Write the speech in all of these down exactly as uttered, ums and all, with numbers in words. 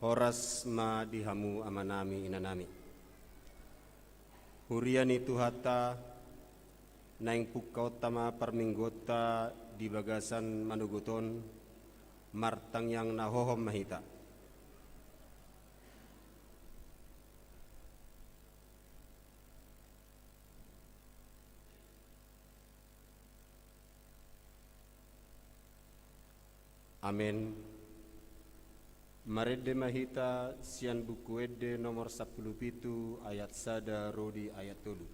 Horas ma di hamu amanami inanami. Huria ni Tuhanta, naeng pungkaonta ma parmingguonta di bagasan manogot on, martangiang na hohom ma hita. Amen. Marende ma hita sian Buku Ende nomor sampulu pitu ayat sada ro di ayat tolu.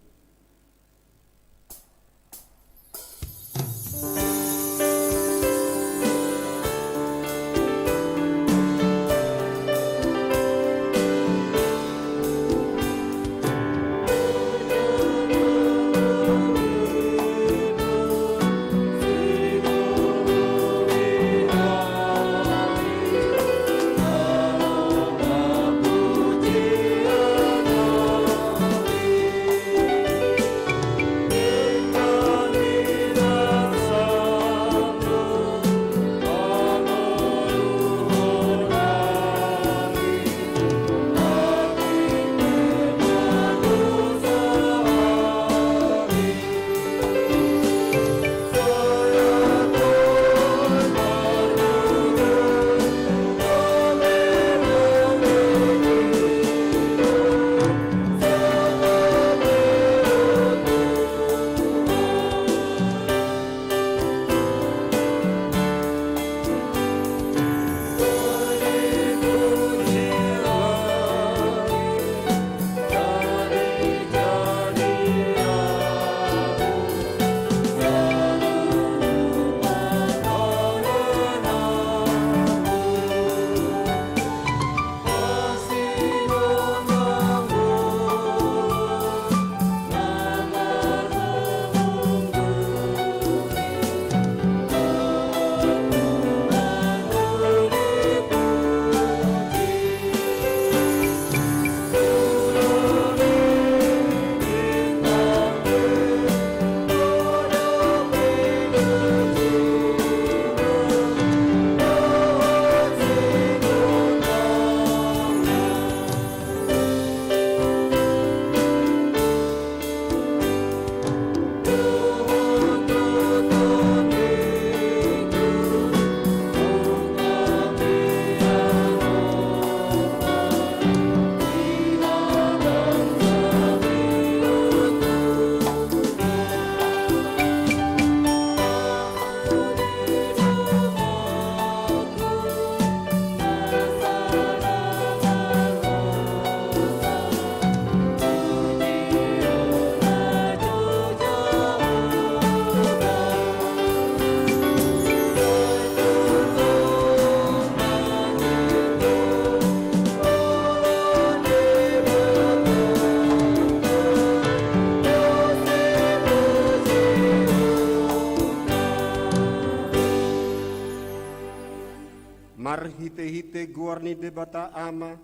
Marhitehite goar ni Debata Ama,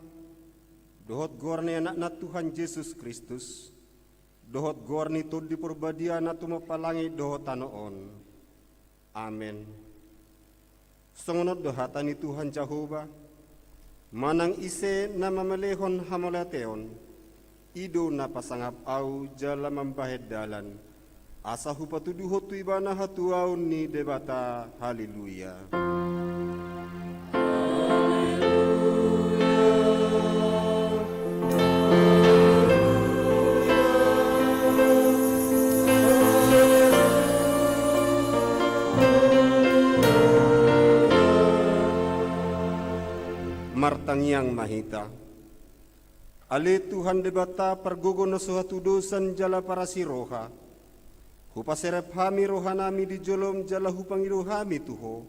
dohot goar ni Anakna Tuhan Jesus Kristus, dohot goar ni Tondi Parbadia na tumompa langit dohot tano on. Amen. Songon on do hata ni Tuhan Jahowa: Manang ise na mamelehon hamauliateon, i do na pasangap Ahu jala mambahen dalan, asa hupatuduhon tu ibana hatuaon ni Debata. Haleluya. Martangiang ma hita. Ale Tuhan Debata, pargogo na so hatudosan jala parasi roha, hupaserep hami rohanami di jolom jala hupangido hami tu Ho.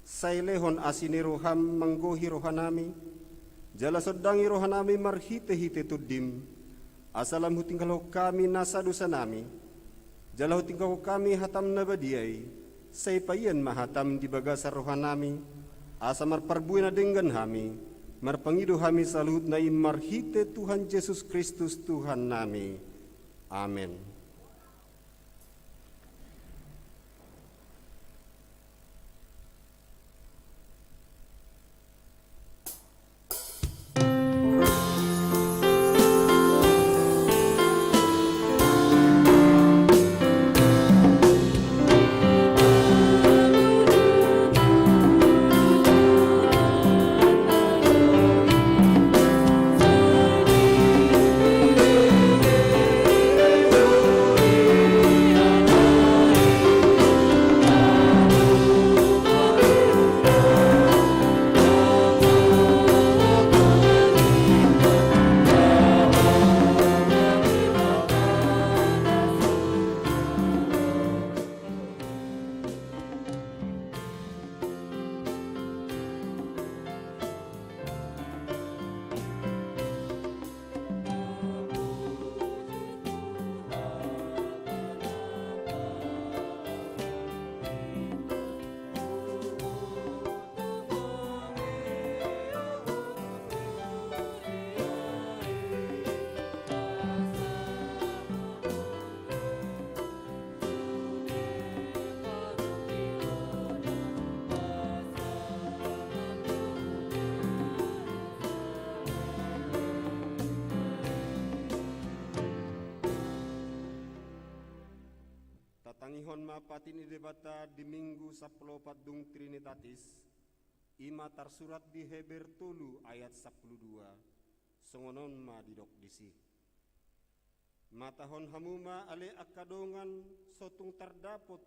Sai lehon asi ni roham manggohi rohanami, jala sondangi rohanami marhitehite Tondim, asa lam hutinggalhon hami nasa dosanami, jala hutinggalhon hami hatam na badia i. Sai paian ma hatam di bagasan rohanami, asa marparbue na denggan hami, marpangido hami saluhutna i marhite Tuhan Jesus Kristus Tuhannami. Amen. Hon ma patik ni Debata di Minggu sampulu opat dung Trinitatis, i ma tarsurat di Heber tolu ayat sampulu dua, songon on ma didok disi. Matahon hamu ma ale angka dongan, so tung tardapot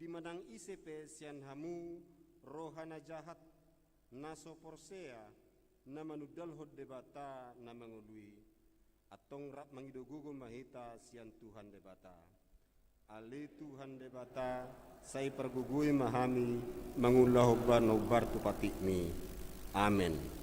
di manang ise pe sian hamu roha na jahat, na so porsea, na manundalhon Debata na mangolu i. Antong rap mangido gogo ma hita sian Tuhan Debata. Ale Tuhan Debata, sai pargogoi ma hami mangulahon na hombar tu patikmi. Amen.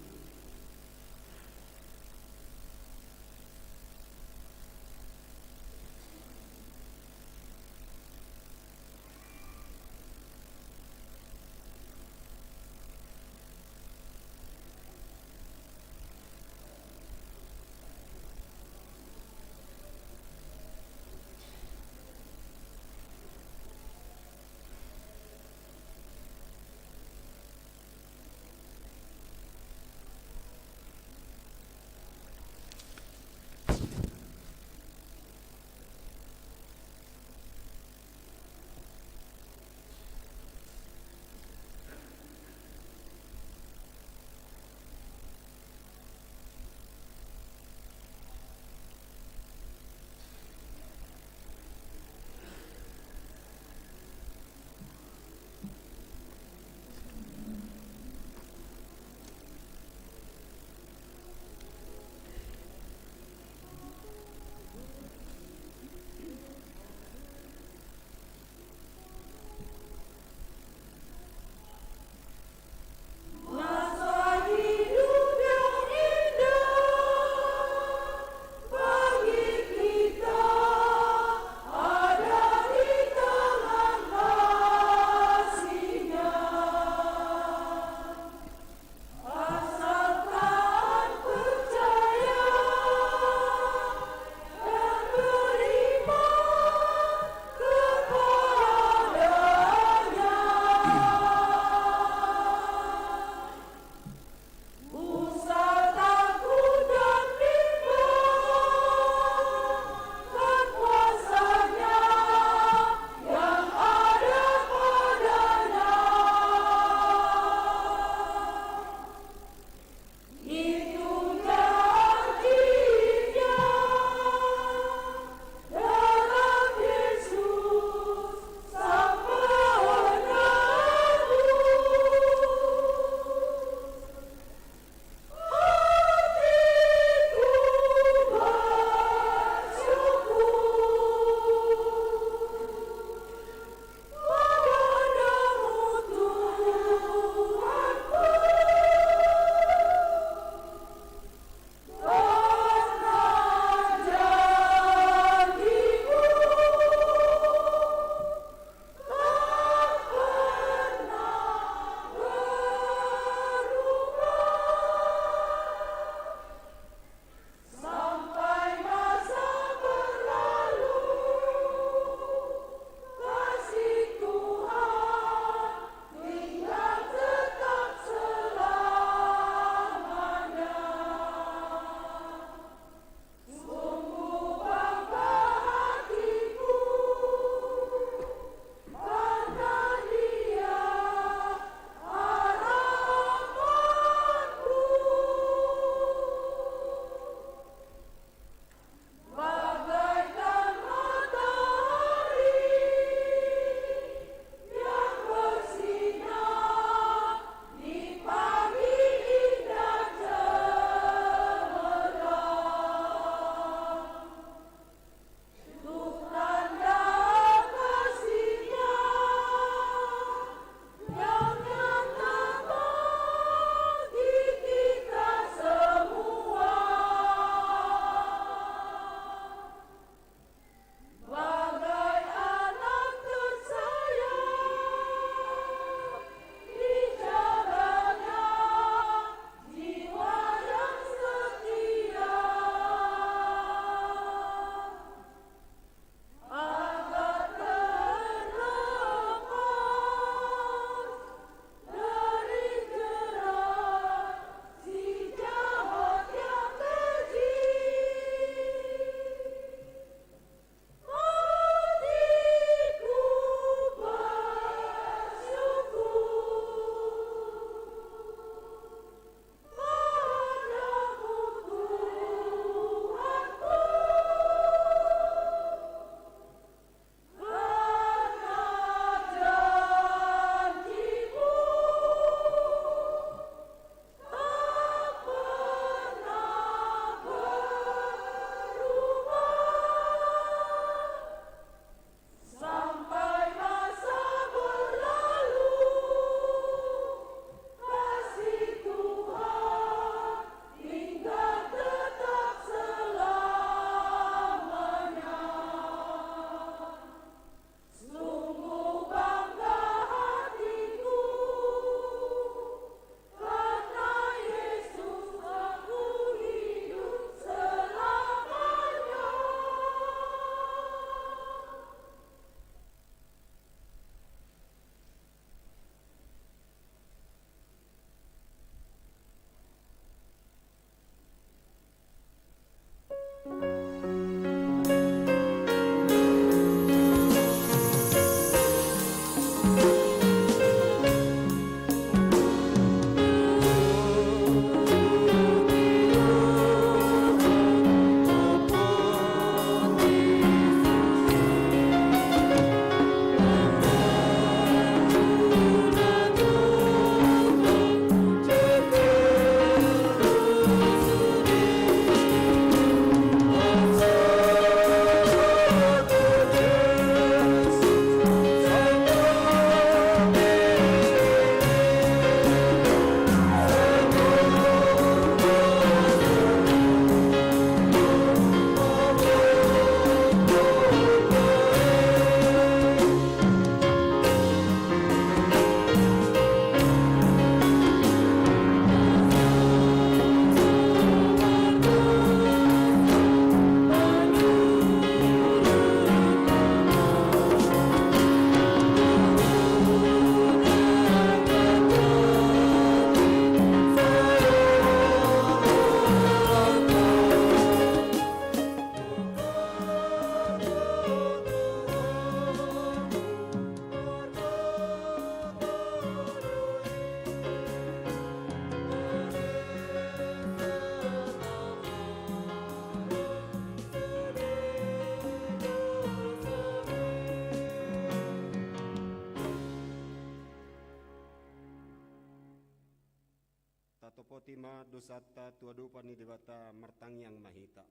Santa tu adopan ni Debata martangiang ma hita.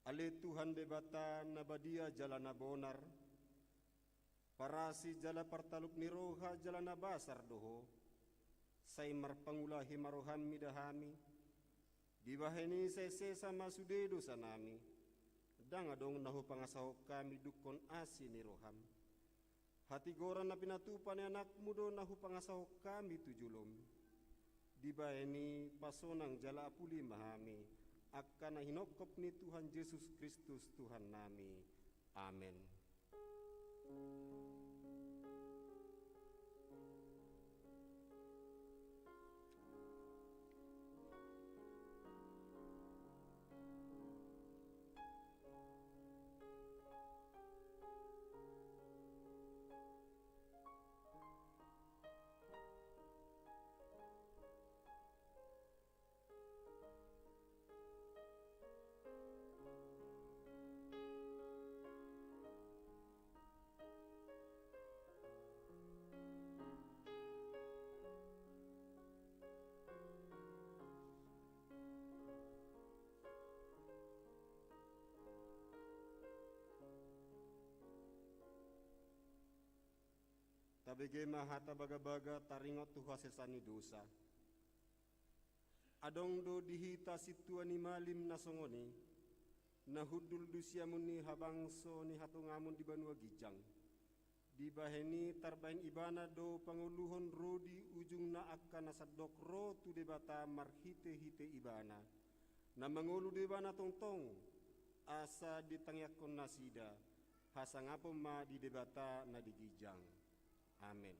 Ale Tuhan Debata na badia jala na bonar, parasi jala partalup ni roha jala na basar do Ho, sai marpangulahi ma rohaM mida hami, dibahen i sai sesa ma sude dosanami, ndang adong na hupangasahon hami dungkon asi ni rohaM. Hatigoran na pinatupa ni AnakMu do na hupangasahon hami tu joloM. Dibahen i pasonang jala apuli ma hami, angka na hinongkop ni Tuhan Jesus Kristus Tuhannami. Amen. Tabege ma hata bagabaga taringot tu hasesaan ni dosa. Adong do di hita sintua ni malim na songon i, na hundul di siamun ni habangso ni hatongamon di banua ginjang. Dibahen i tarbahen ibana do pangoluhon ro di ujungna angka na sandok ro tu Debata marhitehite ibana, na mangolu do ibana tongtong, asa ditangiangkon nasida, hasangapon ma di Debata na di ginjang. Amen.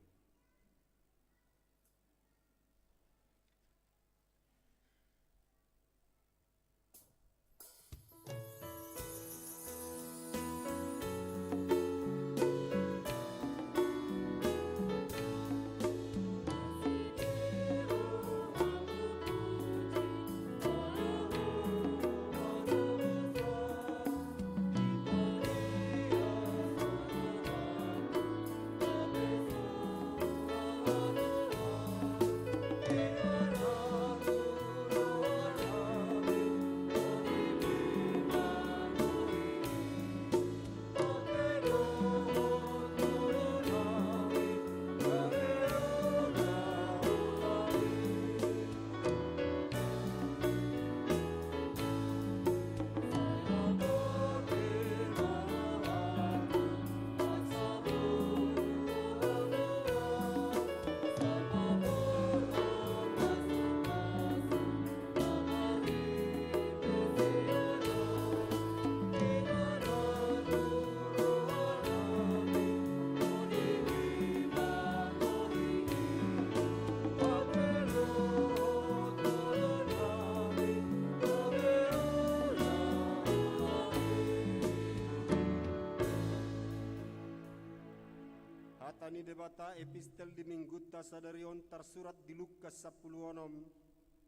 Hata ni Debata, epistel di Minggunta sadari on tarsurat di Lukas sampulu onom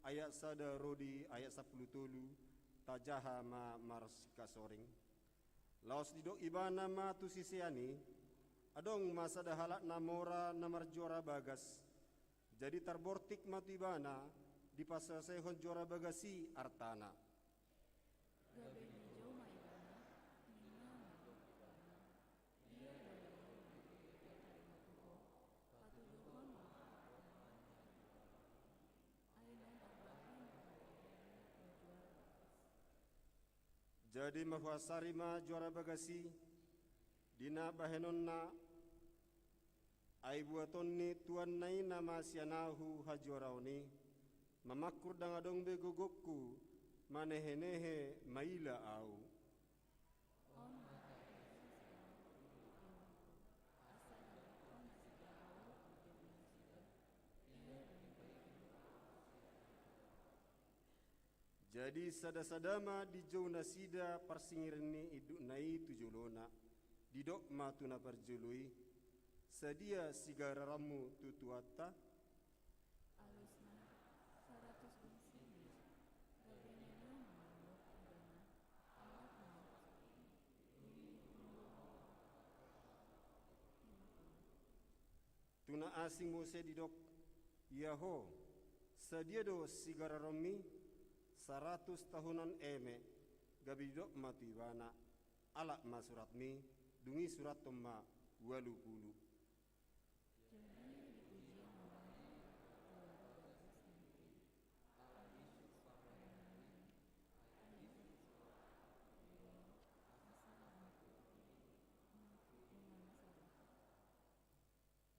ayat sada ro di ayat sampulu tolu. Tajaha ma marsipasaring. Laos didok ibana ma tu sisean i, adong ma sada halak na mora na marjuara bagas. Jadi tarbortik ma tu ibana, dipasaesehon juara bagas i artana. Gabe dijou ma ibana, ninna ma didok ibana. Ia do na tarima tu ho, patuduhon ma hata ni Debata. Ai ndang tarbahen do ibana marjuara bagas. Jadi marhuasari ma juara bagas i, di na bahenonna, ai buaton ni tuanna i nama sian ahu hajuaraon i, mamangkur ndang adong be gogongku, manehenehe maila ahu. On ma hata ni Debata. Jadi sada-sada ma dijou nasida parsingiran ni indukna i tu jolona, didok ma tu na parjolo i, sadia sigararanmu tu tuanta? Alusna, saratus gunsinna, gabe ninna ma didok ibana, alat ma i. Tu na asing muse didok, ia ho, Sadia do sigararonmi? Saratus tahunan eme. Gabe didok ma tu ibana: Alap ma suratmi. Dung i surathon ma ualu pulu.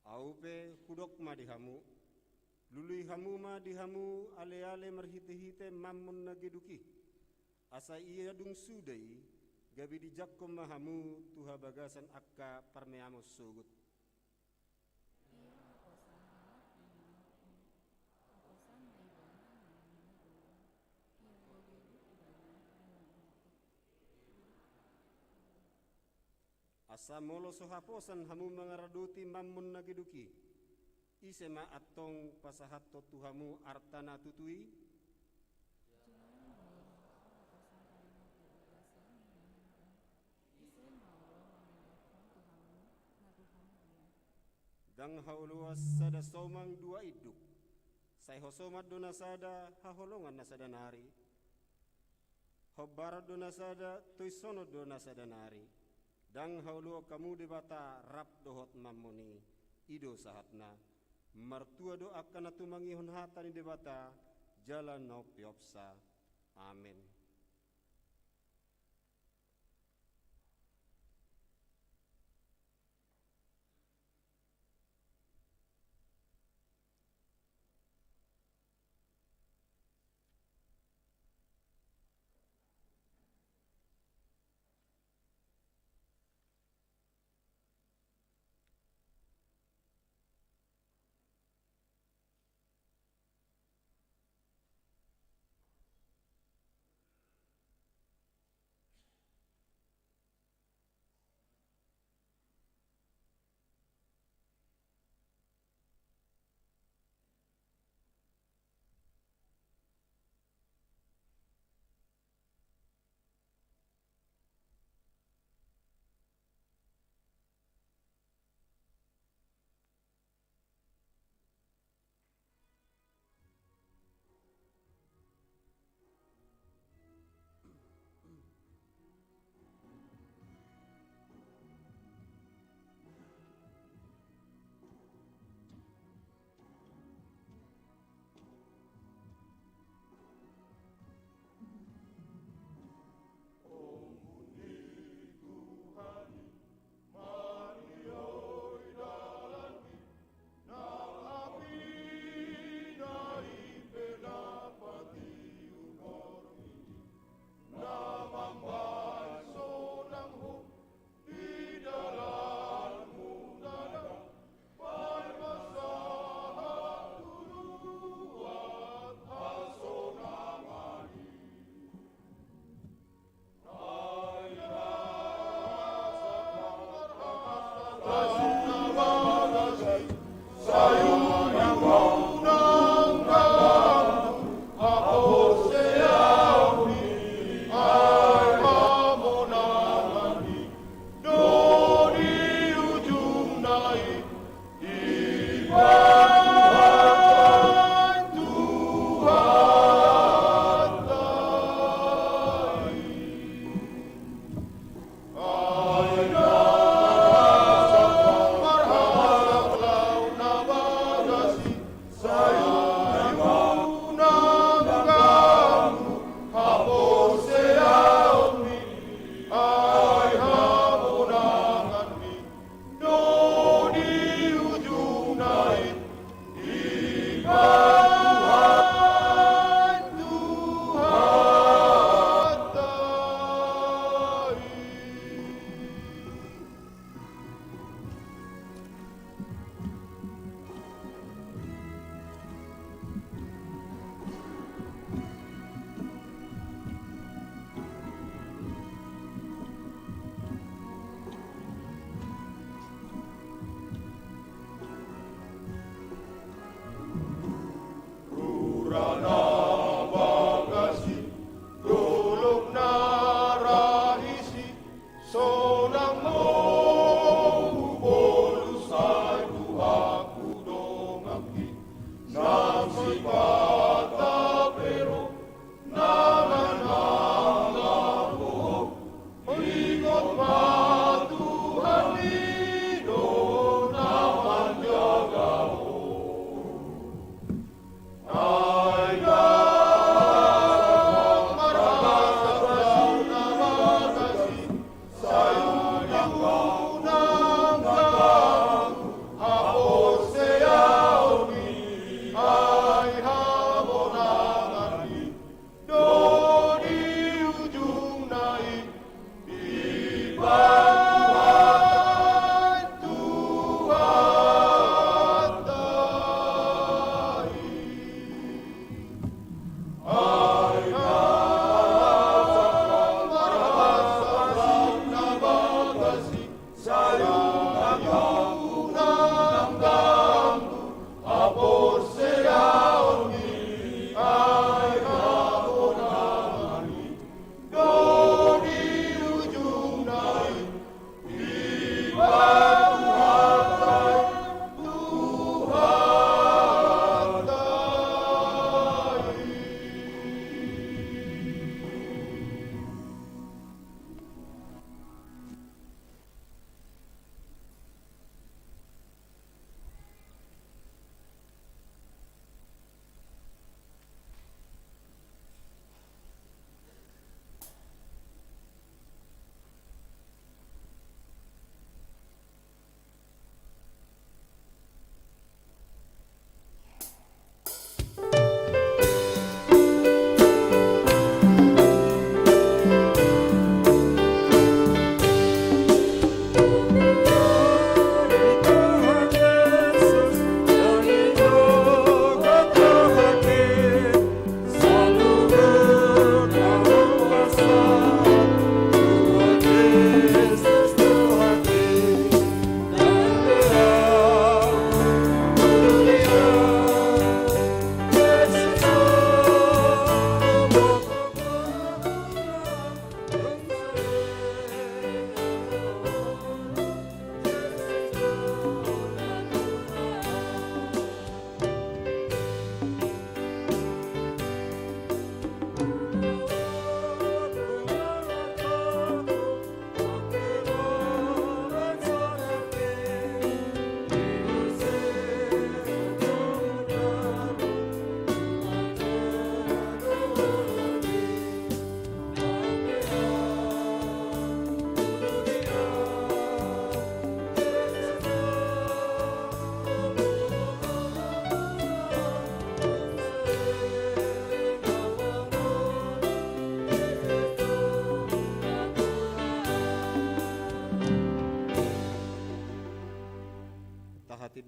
Ahu pe hudok ma di hamu: Lului hamu ma di hamu aleale marhitehite Mammon na geduk i, asa ia dung suda i, gabe dijangkon ma hamu tu habagasan angka parmeamon sogot. Asa molo so haposan hamu mangaradoti Mammon na geduk i, ise ma antong pasahathon tu hamu arta na tutu i? Ndang haoloan sada somang dua induk, sai hosoman do na sada, haholongan na sada nari. Hombaran do na sada, toisonon do na sada nari. Ndang haoloan hamu Debata rap dohot Mammon i. I do sahatna. Martua do angka na tumangihon hata ni Debata jala na umpeopsa. Amen.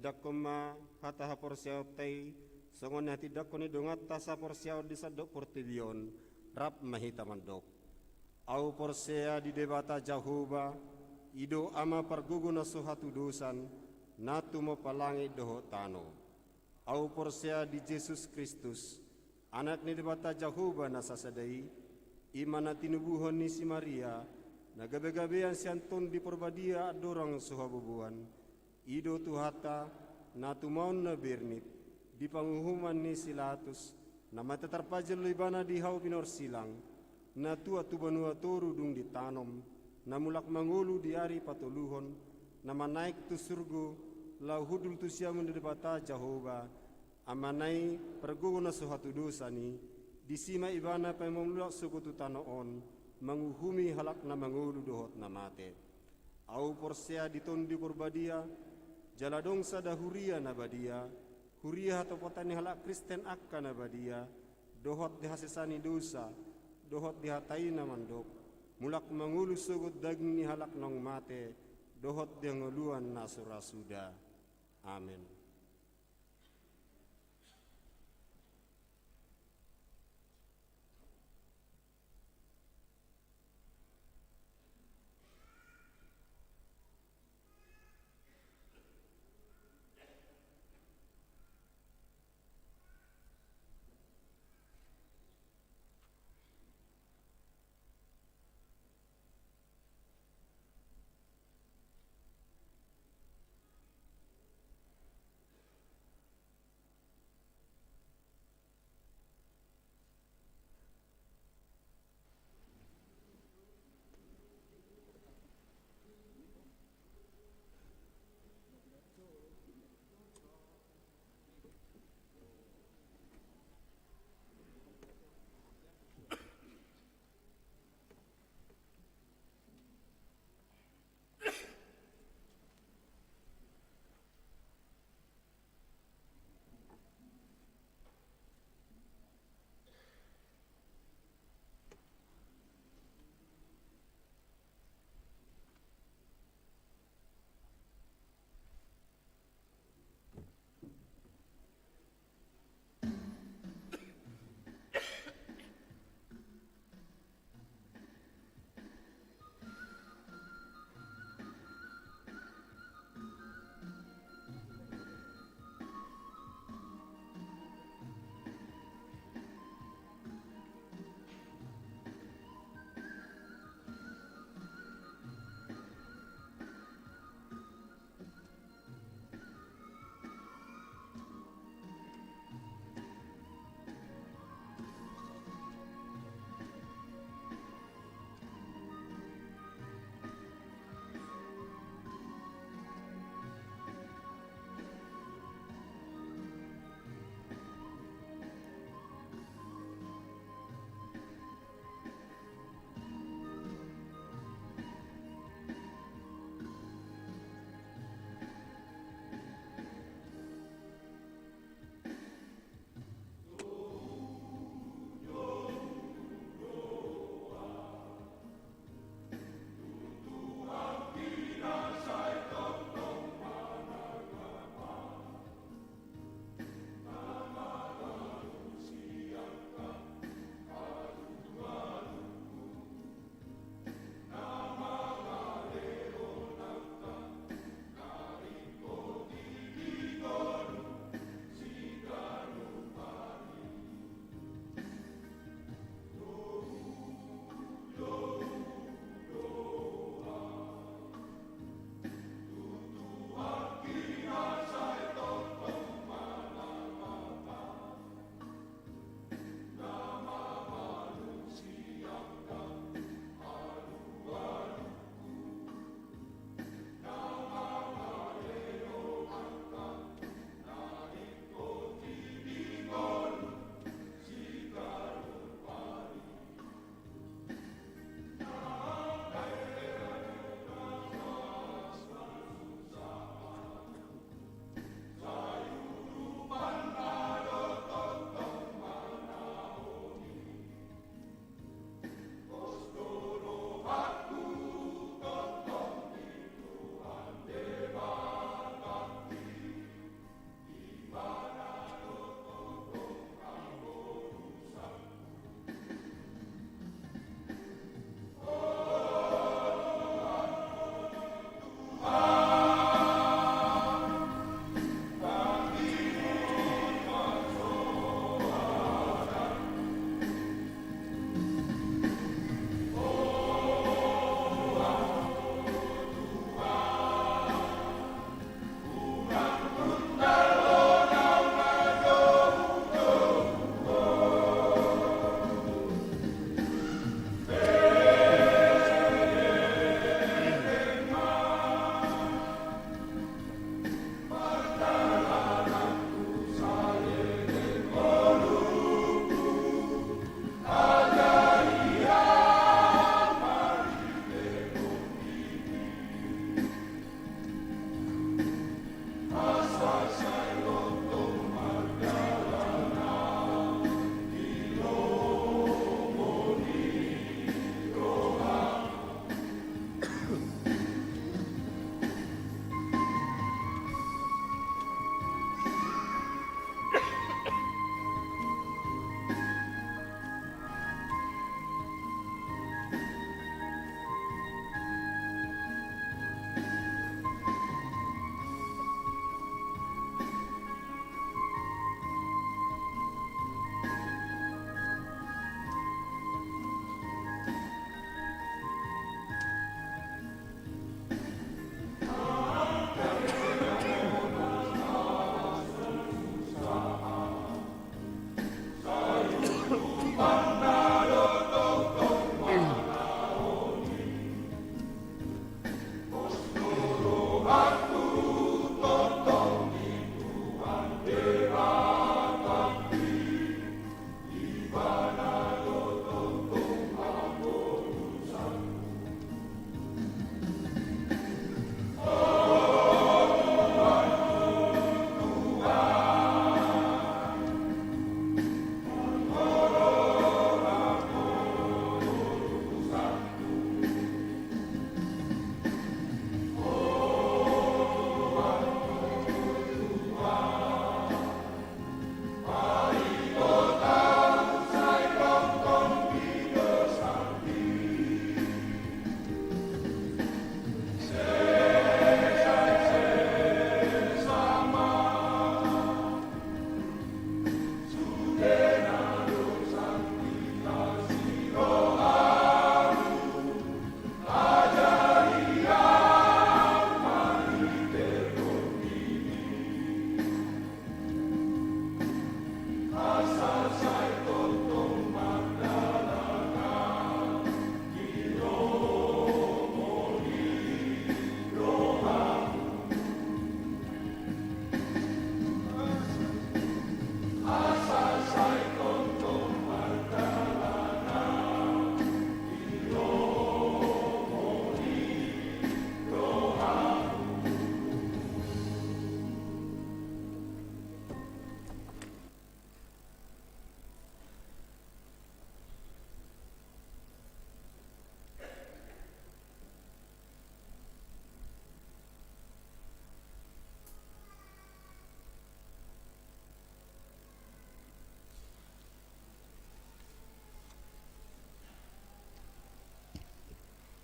Tindanghon ma hata haporseaonta i, songon na tindanghon ni donganta saporseaon di sandok portibi on, rap ma hita mandok. Ahu porsea di Debata Jahowa, i do Ama pargogo na so hatudosan, na tumompa langit dohot tano. Ahu porsea di Jesus Kristus, Anak ni Debata Jahowa na sasada i, i ma na tinubuhon ni si Maria, na gabe-gabean sian Tondi Porbadia andorang so haboboan, i do Tuhanta, na tumaon na bernit, di panguhuman ni si Latus, na mate tarpajal do ibana di hau pinorsilang, na tuat tu banua toru dung ditanom, na mulak mangolu di ari patoluhon, na manaek tu surgo, laho hundul tu siamun ni Debata Jahowa, Amana i pargogo na so hatudosan i, disi ma ibana paima mulak sogot tu tano on, manguhumi halak na mangolu dohot na mate. Ahu porsea di Tondi Porbadia, jala adong sada huria na badia, huria hatopotan ni halak Kristen angka na badia, dohot di hasesaan ni dosa, dohot di hata i na mandok, mulak mangolu sogot daging ni halak naung mate, dohot di hangoluan na so ra suda. Amen.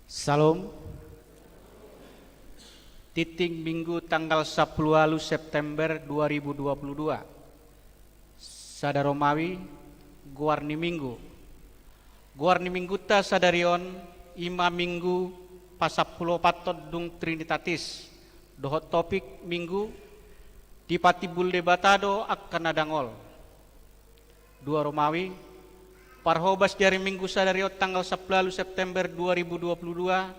Salam. Tinting Minggu tanggal sampulu ualu September dua ribu dua puluh dua. Sada Romawi, goar ni Minggu. Goar ni Minggunta sadari on, i ma Minggu pasampulu opathon dung Trinitatis, dohot topik Minggu, dipatimbul Debata do angka na dangol. Dua Romawi, parhobas di ari Minggu sadari on tanggal sampulu ualu September dua ribu dua puluh dua,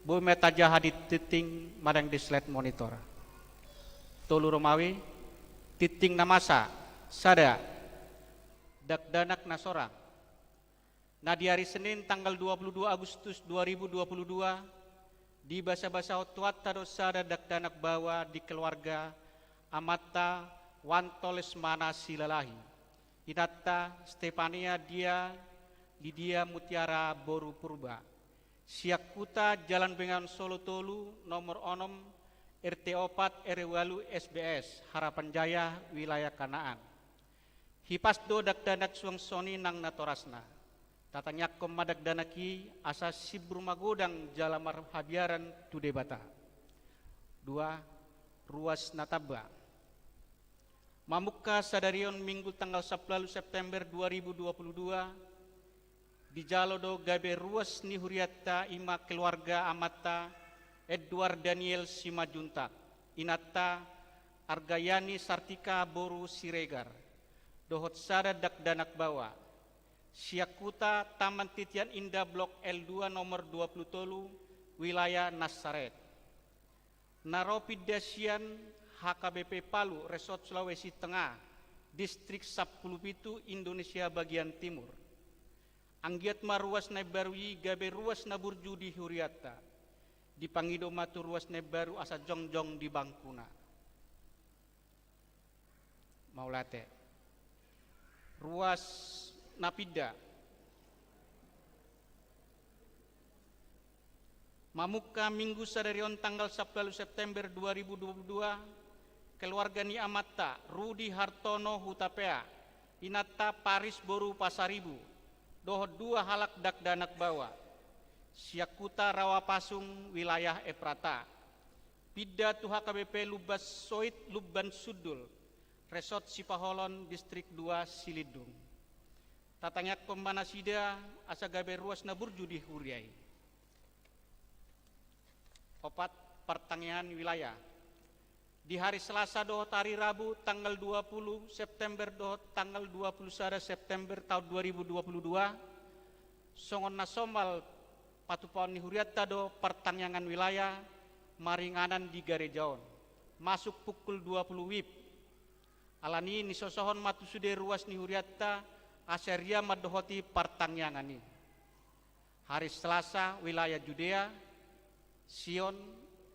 boi ma tajaha di tinting manang di slide monitor. Tolu Romawi, tinting na masa, sada, dakdanak na sorang. Na di ari Senin tanggal dua puluh dua Agustus dua ribu dua puluh dua, dibasabasahon Tuhanta do sada dakdanak baoa di keluarga amanta Wanto Lesmana Silalahi, inanta Stefania Dia Lidia Mutiara boru Purba, sian huta Jalan Bengawan Solo tolu, nomor onom, R T opat, R W ualu, S B S, Harapan Jaya, wilayah Kanaan. Hipas do dakdanak suang songon i nang natorasna. Tatangiangkon ma dakdanak i asa simbur magodang jala marhabiaran tu Debata. Dua, ruas na tamba. Mamungka sadari on Minggu tanggal sampulu ualu September dua ribu dua puluh dua, dijalo do gabe ruas ni hurianta i ma keluarga amanta Edward Daniel Simanjuntak, inanta Argayani Sartika boru Siregar, dohot sada dakdanak baoa, sian huta Taman Titian Indah Blok L dua nomor dua puluh tolu, wilayah Nasaret. Na ro pinda sian H K B P Palu, Resort Sulawesi Tengah, Distrik sampulu pitu, Indonesia bagian timur. Anggiat ma ruas na imbaru i gabe ruas na burju di hurianta. Dipangido ma tu ruas na imbaru asa jongjong di bangkuna. Mauliate. Ruas na pinda. Mamungka Minggu sadari on tanggal sampulu ualu September dua ribu dua puluh dua, keluarga ni amanta Rudi Hartono Hutapea, inanta Paris boru Pasaribu, dohot dua halak dakdanak baoa, sian huta Rawapasung, wilayah Efrata, pinda tu H K B P Lumban Soit Lumban Sundul, Resort Sipaholon, Distrik dua, Silindung. Tatangiangkon ma nasida asa gabe ruas na burju di huria i. Opat, partangiangan wilayah. Di hari Selasa dohot hari Rabu tanggal dua puluh September dohot tanggal dua puluh sada September taon dua ribu dua puluh dua, songon na somal patupaon ni hurianta do partangiangan wilayah maringanan di gareja on, masuk pukul dua puluh wib. Alani i nisosohon ma tu sude ruas ni hurianta asa rian mandohoti partangiangan i. Hari Selasa wilayah Judea, Sion,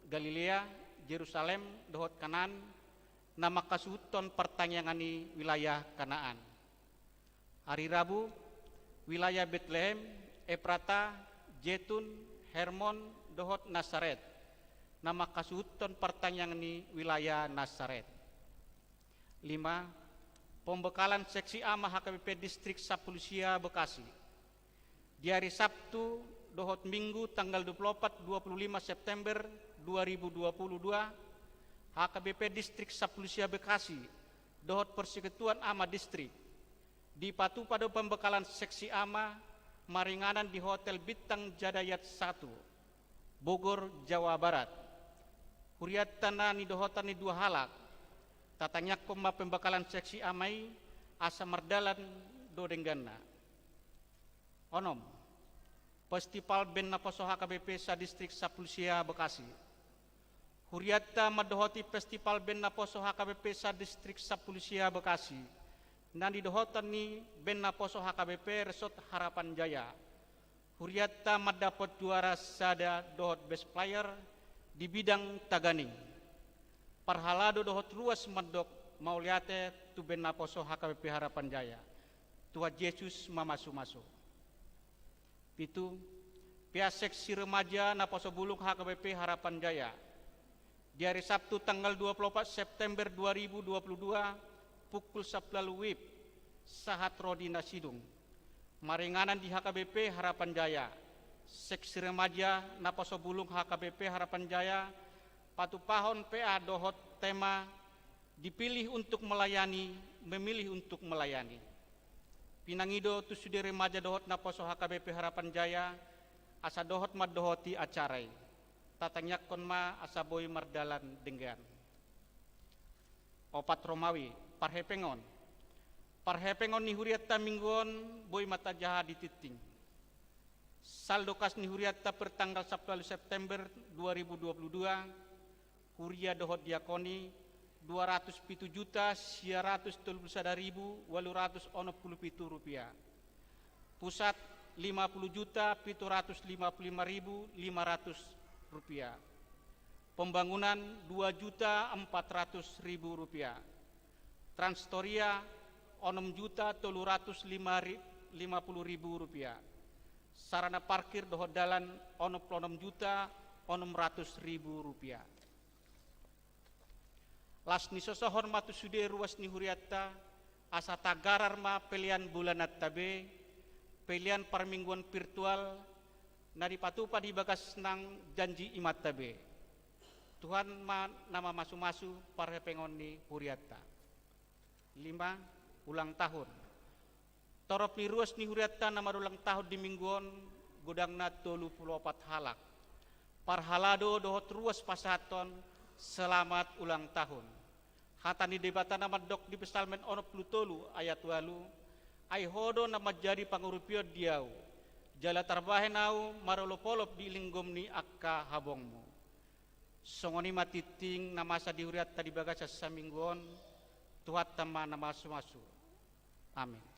Galilea, Jerusalem, dohot Kanaan, na mangkasuhuthon partangiangan i wilayah Kanaan. Hari Rabu, wilayah Betlehem, Efrata, Jetun, Hermon, dohot Nasaret, na mangkasuhuthon partangiangan i wilayah Nasaret. Lima, pembekalan seksi ama H K B P Distrik sampulu sia Bekasi. Di hari Sabtu dohot Minggu tanggal dua puluh opat, dua puluh lima September dua ribu dua puluh dua, H K B P Distrik sampulu sia Bekasi dohot Persekutuan Ama Distrik dipatupa do pembekalan seksi ama maringanan di Hotel Bintang Jadayat satu, Bogor, Jawa Barat. Hurianta na nidohotan ni dua halak, tatangiangkon ma pembekalan seksi ama i asa mardalan do dengganna. Onom, Festival Band Naposo H K B P sa-Distrik sampulu sia Bekasi. Hurianta mandohoti Festival Band Naposo H K B P sa-Distrik sampulu sia Bekasi, na nidohotan ni Band Naposo H K B P Resort Harapan Jaya. Hurianta mandapot juara sada dohot best player di bidang taganing. Parhalado dohot ruas mandok mauliate tu Band Naposo H K B P Harapan Jaya. Tuhan Yesus mamasumasu. Pitu, P A Seksi Remaja Naposo Bulung H K B P Harapan Jaya. Di hari Sabtu tanggal dua puluh opat September dua ribu dua puluh dua, pukul sampulu ualu wib, sahat ro di na sidung. Maringanan di H K B P Harapan Jaya, Seksi remaja Naposo Bulung H K B P Harapan Jaya, patupahon P A dohot tema, dipilih untuk melayani, memilih untuk melayani. Pinangido tu sude remaja dohot naposo H K B P Harapan Jaya, asa dohot mandohoti acara i. Tatangiangkon ma asa boi mardalan denggan. Opat Romawi, parhepengon. Parhepengon ni hurianta minggu on boi ma tajaha di tingting. Saldo kas ni hurianta per tanggal sampulu ualu September dua ribu dua puluh dua, huria dohot diakoni, dua ratus pitu juta sia ratus tolu puluh sada ribu ualu ratus onom puluh pitu rupiah. Pusat, lima puluh juta pitu ratus lima puluh lima ribu lima ratus rupiah. Pembangunan, dua juta empat ratus ribu rupiah. Transtoria, onom juta tolu ratus lima ri-, lima puluh ribu rupiah. Sarana parkir dohot dalan, onom pulu onom juta onom ratus ribu rupiah. Las ni sosohon ma tu sude ruas ni hurianta, asa tagarar ma pelean bulananta be, pelean parmingguon virtual, na dipatupa di bagas nang janji imanta be. Tuhan ma na mamasumasu parhepengon ni hurianta. Lima, ulang tahun. Torop ni ruas ni hurianta na marulang tahun di minggu on, godangna tolu pulu opat halak. Parhalado dohot ruas pasahathon, selamat ulang tahun. Hata ni Debata na mandok di Psalmen onom pulu tolu ayat ualu, ai Ho do na manjadi pangurupion di ahu, jala tarbahen ahu marolopolop di linggom ni angka habongmu. Songon i ma tingting na masa di hurianta di bagasan saminggu on, Tuhanta ma na mamasumasu. Amin.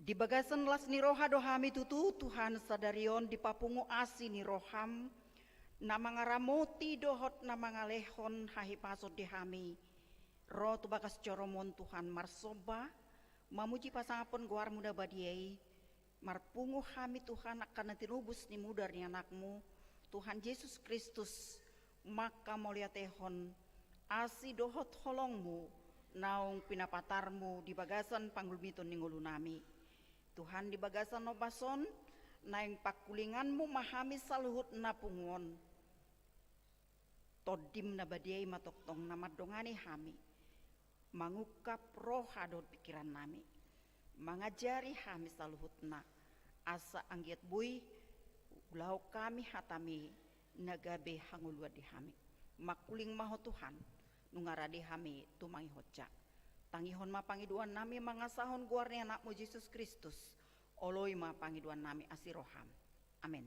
Di bagasan las ni roha do hami tutu, Tuhan, sadari on dipapungu asi ni roham, na mangaramoti dohot na mangalehon hahipason di hami. Ro tu bagas joromon, Tuhan, marsomba, mamuji pasangaphon goarmu na badia i, marpungu hami, Tuhan, angka na tinobus ni mudar ni anakmu, Tuhan Jesus Kristus, mangkamauliatehon asi dohot holongmu naung pinapatarmu di bagasan panggulmiton ni ngolunami. Tuhan, di bagasan ombas on, naeng pangkulinganmu ma hami saluhutna punguon. Tondim na badia i ma tongtong na mandongani hami, mangungkap roha dohot pingkirannami, mangajari hami saluhutna, asa anggiat boi ulahon hami hatami na gabe hangoluan di hami. Mangkuling ma ho, Tuhan, nunga rade hami tumangihon ja. Tangihon ma pangidoannami mangasahon goar ni anakmu Jesus Kristus. Oloi ma pangidoannami asi roham. Amen.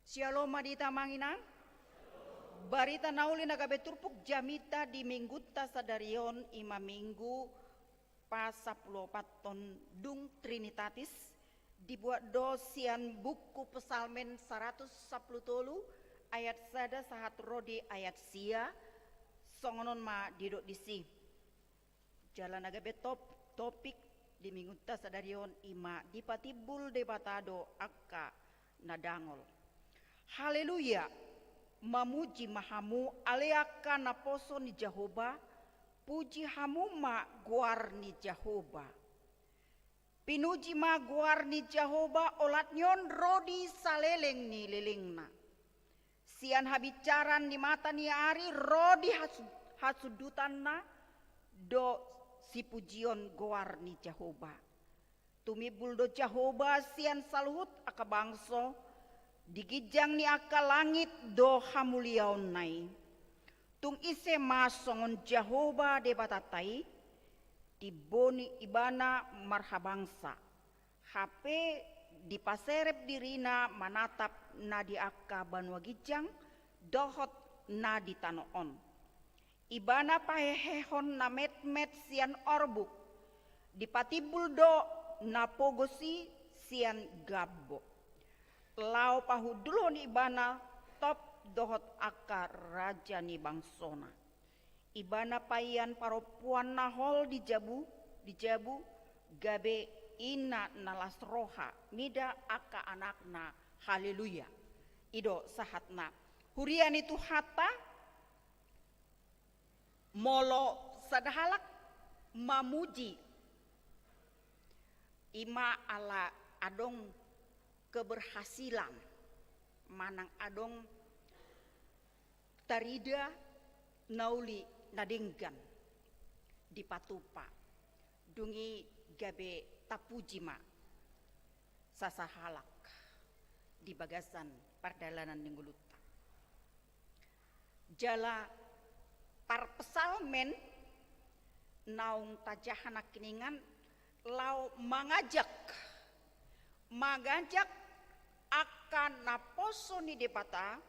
Syalom ma di hita, amang inang. Barita na uli na gabe turpuk jamita di minggunta sadari on, i ma minggu pasampuluopathon dung Trinitatis, dibuat do sian buku Psalmen saratus sampulu tolu ayat sada sahat ro di ayat sia. Songon on ma didok disi. Jala na gabe top-, topik di minggunta sadari on i ma dipatimbul Debata do angka na dangol. Haleluya! Mamuji ma hamu ale angka naposo ni Jahowa, puji hamu ma goar ni Jahowa. Pinuji ma goar ni Jahowa, olat ni on ro di saleleng ni lelengna. Sian habisaran ni mata ni ari ro di hasu-, hasundutanna do sipujion goar ni Jahowa. Tumimbul do Jahowa sian saluhut angka bangso, di ginjang ni angka langit do hamuliaonna i. Tung ise ma songon Jahowa Debatanta i? Timboni ibana marhabangsa, hape dipaserep dirina manatap na di angka banua ginjang dohot na di tano on. Ibana pahehehon na metmet sian orbuk, dipatimbul do na pogos i sian gambok. Laho pahundulhon ibana top dohot angka raja ni bangsona. Ibana paian parompuan na hol di jabu, di jabu, gabe ina na las roha mida angka anakna. Haleluya. I do sahatna. Huria ni Tuhanta, molo sada halak mamuji, i ma ala adong keberhasilan, manang adong tarida na uli na denggan dipatupa, dung i gabe tapuji ma sasahalak di bagasan pardalanan ni ngolunta. Jala parpsalmen naung tajaha nangkiningan laho mangajak, mangajak angka naposo ni Debata,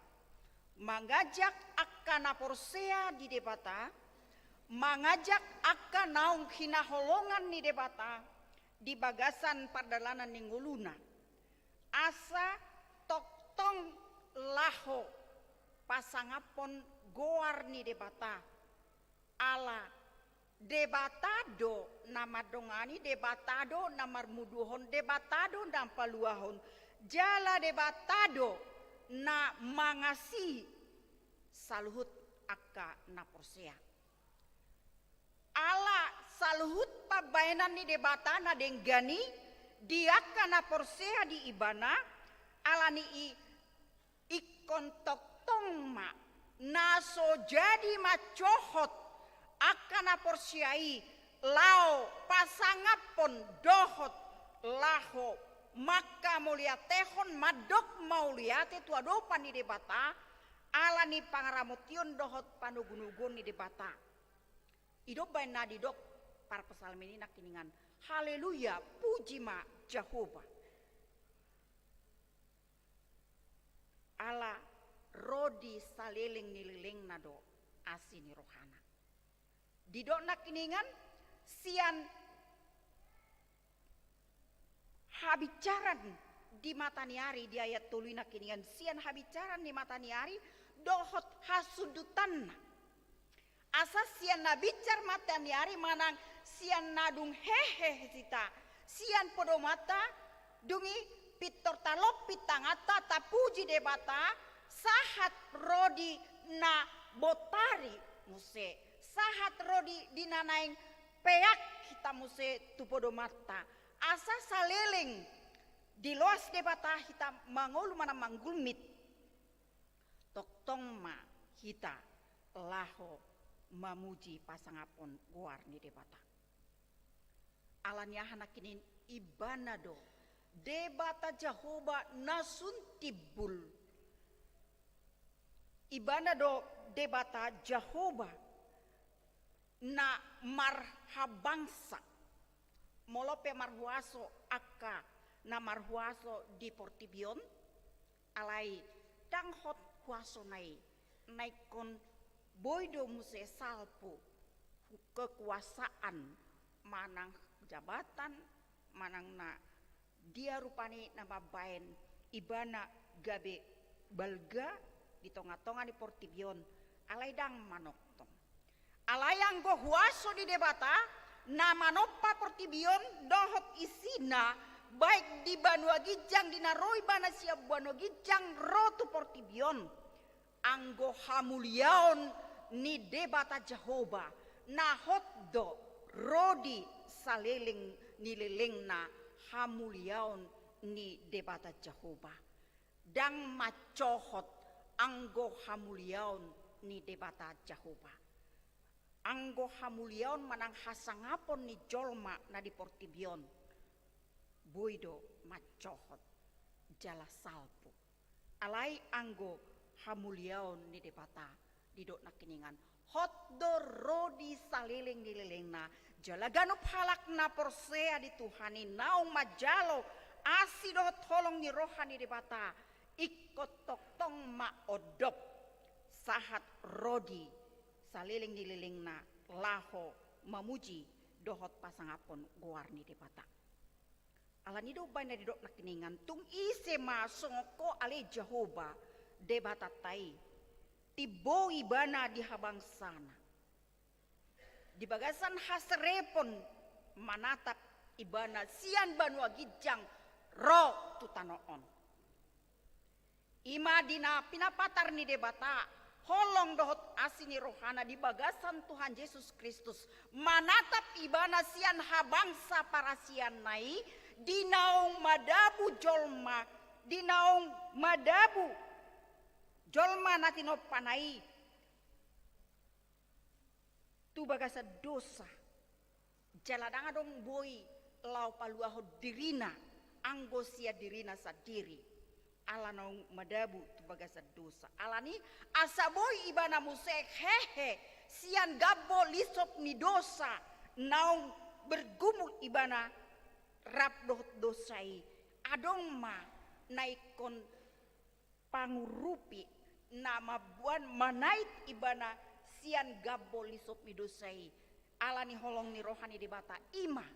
mangajak angka na porsea di Debata, mangajak angka naung hinaholongan ni Debata di bagasan pardalanan ni ngoluna. Asa tongtong laho pasangaphon goar ni Debata. Ala Debata do na mandongani, Debata do na marmuduhon, Debata do na paluahon, jala Debata do na mangasihi saluhut angka na porsea. Ala saluhut pambahenan ni Debata na denggan i di angka na porsea di Ibana, ala ni i ingkon tongtong ma na so jadi mancohot angka na porsea i laho pasangaphon dohot laho mangkamauliatehon, mandok mauliate tu adopan ni Debata, ala ni pangaramotion dohot panogunoguon ni Debata. I do umbahen na didok parpsalmen i nangkiningan, haleluya, puji ma Jahowa. Ala ro di saleleng ni lelengna do asi ni rohana. Didok nangkiningan sian habinsaran di mata ni ari, di ayat tolu i nangkiningan, sian habinsaran di mata ni ari dohot hasundutanna. Asa sian na binsar mata ni ari manang sian na dung hehe hita sian podomanta, dung i pintor talompit tanganta, tapuji Debata, sahat ro di na botari muse, sahat ro di, di na naeng peak hita muse tu podomanta. Asa saleleng diloas Debata hita mangolu manang manggulmit, tongtong ma hita laho mamuji pasangapon goar ni Debata. Ala ni aha nangkiningan? Ibana do Debata Jahowa na sun timbul. Ibana do Debata Jahowa na marhabangsa. Molo pe marhuaso angka na marhuaso di portibi on, alai ndang hot huasona i na ingkon boi do muse salpu kekuasaan manang jabatan manang na dia rupani na mambaen ibana gabe balga di tongatonga ni portibi on, alai ndang manongtong. Alai anggo huaso ni Debata na manompa portibi on dohot isina, baik di banua ginjang, di na ro ibana sian banua ginjang ro tu portibi on, anggo hamuliaon ni Debata Jahowa na hot do ro di saleleng ni lelengna. Hamuliaon ni Debata Jahowa ndang mancohot anggo hamuliaon ni Debata Jahowa. Anggo hamuliaon manang hasangapon ni jolma na di portibi on boi do mancohot jala salpu. Alai anggo hamuliaon ni Debata, didok nangkiningan, hot do ro di saleleng ni lelengna, jala ganup halak na porsea di Tuhan i naung manjalo asi dohot holong ni roha ni Debata, ingkon tongtong ma ondop sahat ro di saleleng ni lelengna laho mamuji dohot pasangapon goar ni Debata. Ala ni do umbahen na didok nangkiningan, tung ise ma songon Ho ale Jahowa Debatanta i, timbo ibana di habangsana. Di bagasan haserepon manatap ibana sian banua ginjang ro tu tano on. I ma di na pinapatar ni Debata holong dohot asi ni rohana di bagasan Tuhan Jesus Kristus, manatap ibana sian habangsa parasianna i, di naung madabu jolma, di naung madabu jolma na tinompana i tu bagasan dosa. Jala ndang adong boi laho paluahon dirina anggo sian dirina sandiri, ala naung madabu tu bagasan dosa. Ala ni asa boi ibana muse hehe sian gambo lisop ni dosa, naung bergumul ibana rap dohot dosa i. Adong ma na ingkon pangurupi na mamboan manait ibana sian gambo lisop ni dosa i. Ala ni holong ni roha ni Debata, i ma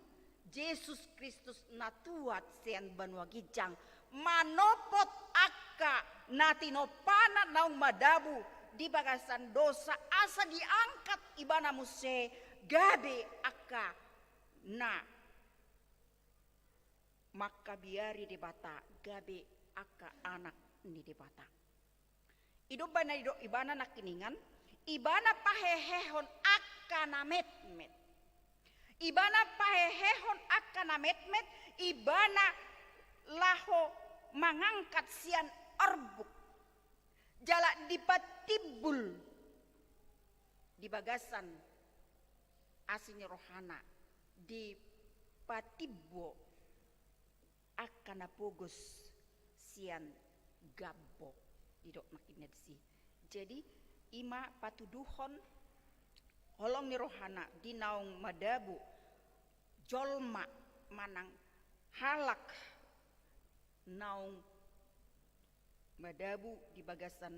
Jesus Kristus na tuat sian banua ginjang, manopot angka na tinompana naung madabu di bagasan dosa, asa diangkat ibana muse gabe angka na mangkabiari Debata, gabe angka anak ni Debata. I do umbahen na didok ibana nangkiningan, ibana pahehehon angka na metmet. Ibana pahehehon angka na metmet, ibana laho mangangkat sian orbuk. Jala dipatimbul di bagasan asi ni rohana, dipatimbo angka na pogos sian gambo, didok nangkin disi. Jadi, i ma patuduhon holong ni rohana di naung madabu jolma manang halak naung madabu di bagasan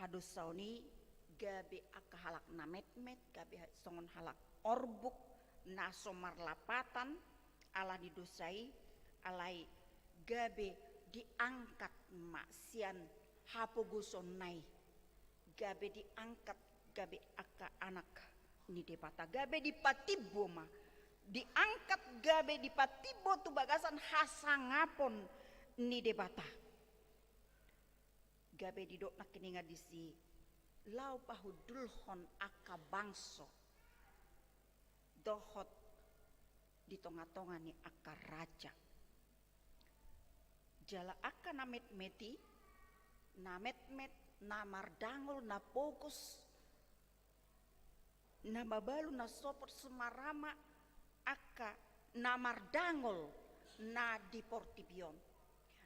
hadosaon i, gabe angka halak na metmet, gabe ha-, songon halak orbuk na so marlapatan ala ni dosa i, alai gabe diangkat ma sian hapogosonna i, gabe diangkat gabe angka anak ni Debata, gabe dipatimbo ma, diangkat gabe dipatimbo tu bagasan hasangapon ni Debata. Gabe didok nangkiningan disi, laho pahundulhon angka bangso dohot di tonga-tonga ni angka raja. Jala angka na metmet i, na metmet, na mardangol, na pogos, na mabalu, na sopot, sumarama, angka na mardangol na di portibi on.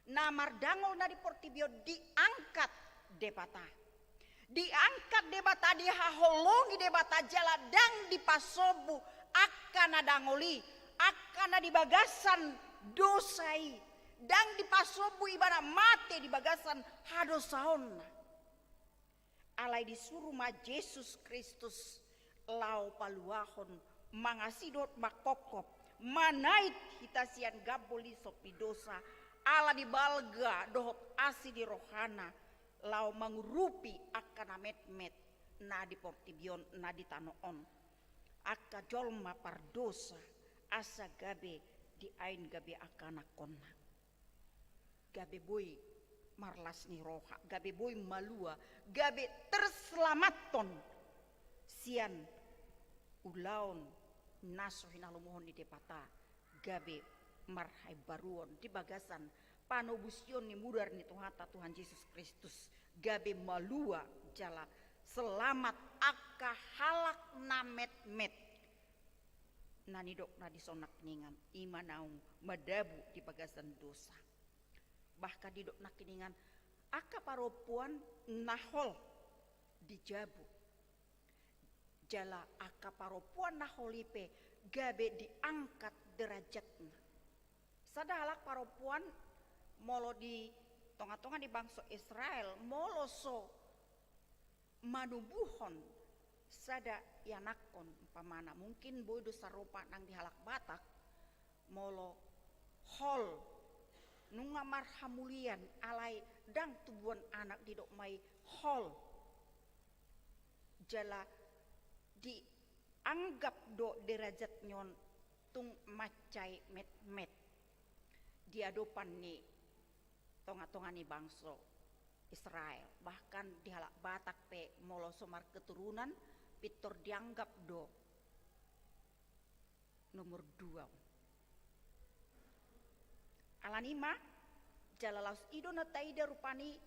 Na mardangol na di portibi on diangkat Debata. Diangkat Debata, dihaholongi Debata jala ndang dipasombu angka na dangol i, angka na di bagasan dosa i, ndang dipasombu ibana mate di bagasan hadosaonna. Alai disuru ma Jesus Kristus laho paluahon, mangasi dohot mangkophop, manait hita sian gambol ni sompi dosa, ala ni balga dohot asi ni rohana, laho mangurupi angka na metmet na di portibi on, na di tano on, angka jolma pardosa, asa gabe diain gabe angka anakkonna. Gabe boi marlas ni roha, gabe boi malua, gabe terselamathon sian ulaon na so hinalomohon ni Debata, gabe marhaimbaruon di bagasan panobusion ni mudar ni Tuhanta Tuhan Jesus Kristus, gabe malua jala selamat angka halak na metmet. Na nidok na dison nangkiningan, i ma naung madabu di bagasan dosa. Bahkan didok nangkiningan, angka parompuan na hol dijabu. Jala angka parompuan na hol i pe gabe diangkat derajatna. Sada halak parompuan molo di tonga-tonga ni bangso Israel, molo so manubuhon sada ianakhon, umpamana, mungkin boi do sarupa nang di halak Batak, molo hol, nunga marhamulian alai ndang tubuan anak, didok ma i hol. Jala dianggap do derajat ni on tung mansai metmet di adopan ni tonga-tonga ni bangso Israel. Bahkan di halak Batak pe molo so marketurunan, pintor dianggap do nomor dua. Alani i ma, jala laos i do na taida rupani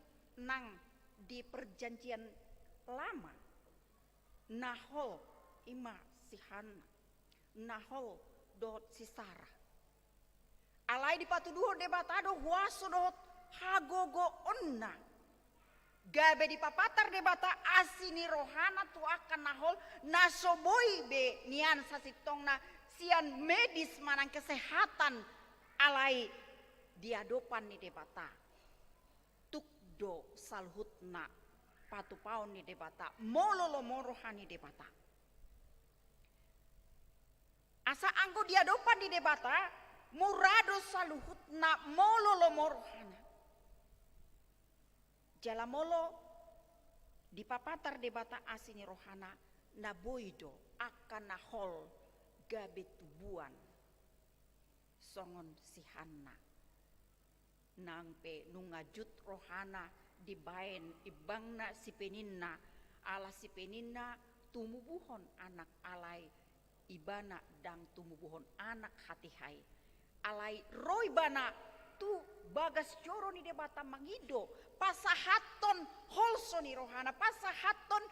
nang di Perjanjian Lama, na hol i ma si Hanna, na hol dohot si Sara. Alai dipatuduhon Debata do huaso dohot hagogoonna. Gabe dipapatar Debata asi ni rohana tu angka na hol, na so boi be nian sasintongna sian medis manang kesehatan, alai di adopan ni Debata tuk do saluhutna patupaon ni Debata, molo lomo roha ni Debata. Asa anggo di adopan ni Debata, mura do saluhutna molo lomo rohana. Jala molo dipapatar Debata asi ni rohana, na boi do angka na hol gabe tubuan songon si Hanna. Nang pe nunga jut rohana dibaen imbangna si Peninna, ala si Peninna tumubuhon anak, alai ibana ndang tumubuhon anak hatiha i. Alai ro ibana tu bagas joro ni Debata mangido pasahathon holso ni rohana, pasahathon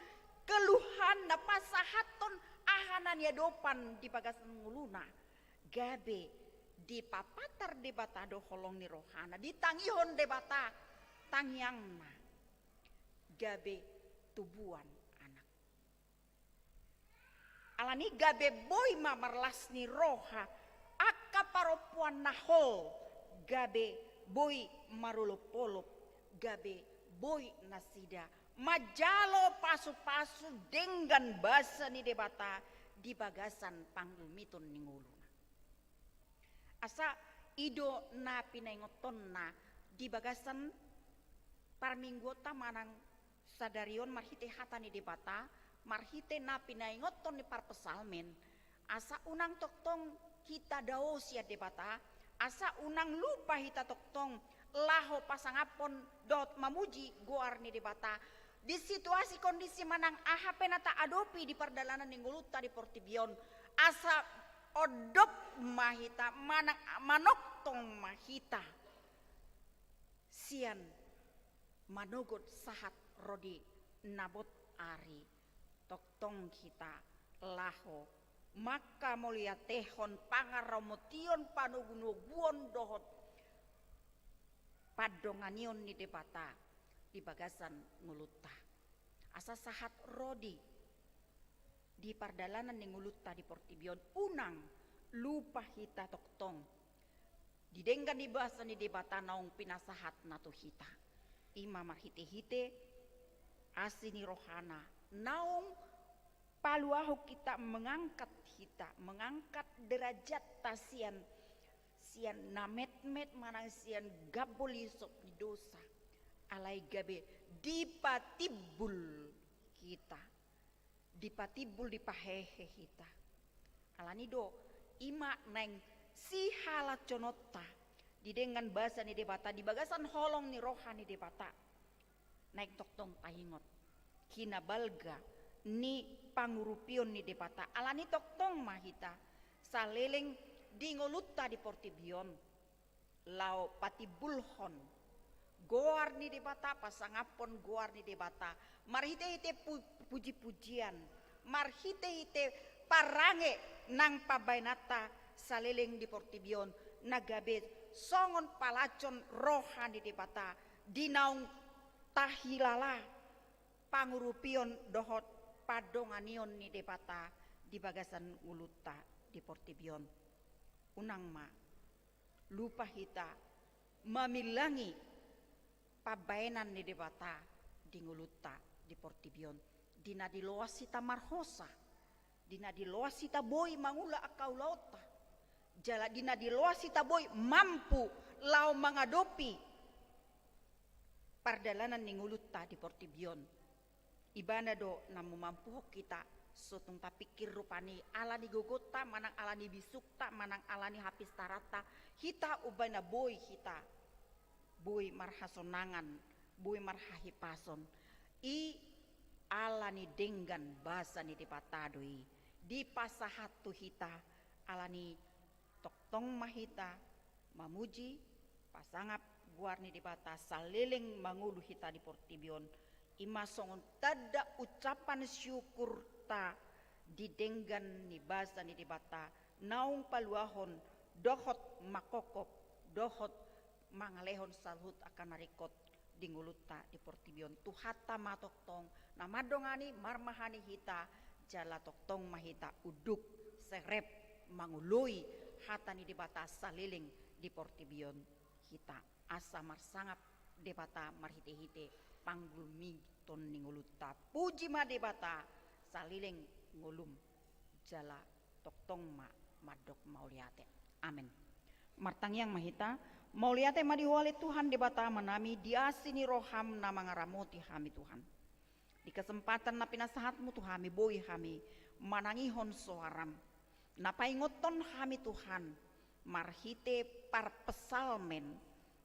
keluhanna, pasahathon aha na niadopan di bagasan ngoluna. Gabe dipapatar Debata do holong ni rohana, ditangihon Debata tangiangna, gabe tubuan anak. Alani gabe boi ma marlas ni roha angka parompuan na hol, gabe boi marolopolop, gabe boi nasida manjalo pasupasu denggan basa ni Debata di bagasan pangumiton ni ngoluna. Asa I do na pinaingothonna di bagasan parmingguonta manang sadari on marhite hata ni Debata, marhite na pinaingothon ni parpsalmen, asa unang tongtong hita dao sian Debata, asa unang lupa hita tongtong laho pasangaphon dohot mamuji goar ni Debata, di situasi kondisi manang aha pe na taadopi di pardalanan ni ngolunta di portibi on, asa ondok ma hita, manang manongtong ma hita sian manogot sahat ro di na bot ari, tongtong hita laho mangkamauliatehon pangaramotion, panogunoguon dohot pandonganion ni Debata di bagasan ngolunta. Asa sahat ro di, di pardalanan ni ngolunta di portibi on, unang lupa hita tongtong di denggan ni basa ni Debata naung pinasahatna tu hita. I ma marhitehite asi ni rohana naung paluahon hita, mengangkat hita, mengangkat derajatta sian, sian na metmet manang sian gambo lisop ni dosa. Alai gabe dipatimbul hita, dipatimbul, dipahehe hita. Alani do, i ma naeng sihalashononta di denggan basa ni Debata, di bagasan holong ni roha ni Debata, naeng tongtong taingot hinabalga ni pangurupion ni Debata. Alani tongtong ma hita saleleng di ngolunta di portibi on laho patimbulhon goar ni Debata, pasangaphon goar ni Debata marhitehite pu-, pujipujian, marhitehite parange nang pambahenanta saleleng di portibi on, na gabe songon palajon roha ni Debata di naung tahilala pangurupion dohot pandonganion ni Debata di bagasan ngolunta di portibi on. Unang ma lupa hita mamillangi pambahenan ni Debata di ngolunta di portibi on, di na diloas hita marhosa, di na diloas hita boi mangula angka ulaonta, jala di na diloas hita boi mampu laho mangadopi pardalanan ni ngolunta di portibi on. Ibana do na mamampuhon hita, so tung tapingkir rupani ala ni gogonta, manang ala ni bisukta, manang ala ni hapistaranta, hita umbahen na boi hita, boi marhasonangan, boi marhahipason. I ala ni denggan basa ni Debata do i dipasahat tu hita, alani tongtong ma hita mamuji, pasangap goar ni Debata saleleng mangolu hita di portibi on. I ma songon tanda ucapan syukurta di denggan ni basa ni Debata naung paluahon dohot mangkopkop dohot mangalehon saluhut angka na ringkot di ngolunta di portibi on. Tuhanta ma tongtong na mandongani, marmahani hita, jala tongtong ma hita unduk serep mangoloi hata ni Debata saleleng di portibi on hita. Asa marsangap Debata marhitehite panggulmiton ni ngolunta. Puji ma Debata saleleng ngolum, jala tongtong ma mandok mauliate. Amen. Martangiang ma hita. Mauliate ma di Ho ale Tuhan Debata Amanami, di asi ni roham na mangaramoti hami Tuhan. Di kesempatan na pinasahatmu tu hami, boi hami manangihon soaram na paingothon hami Tuhan, marhite parpsalmen,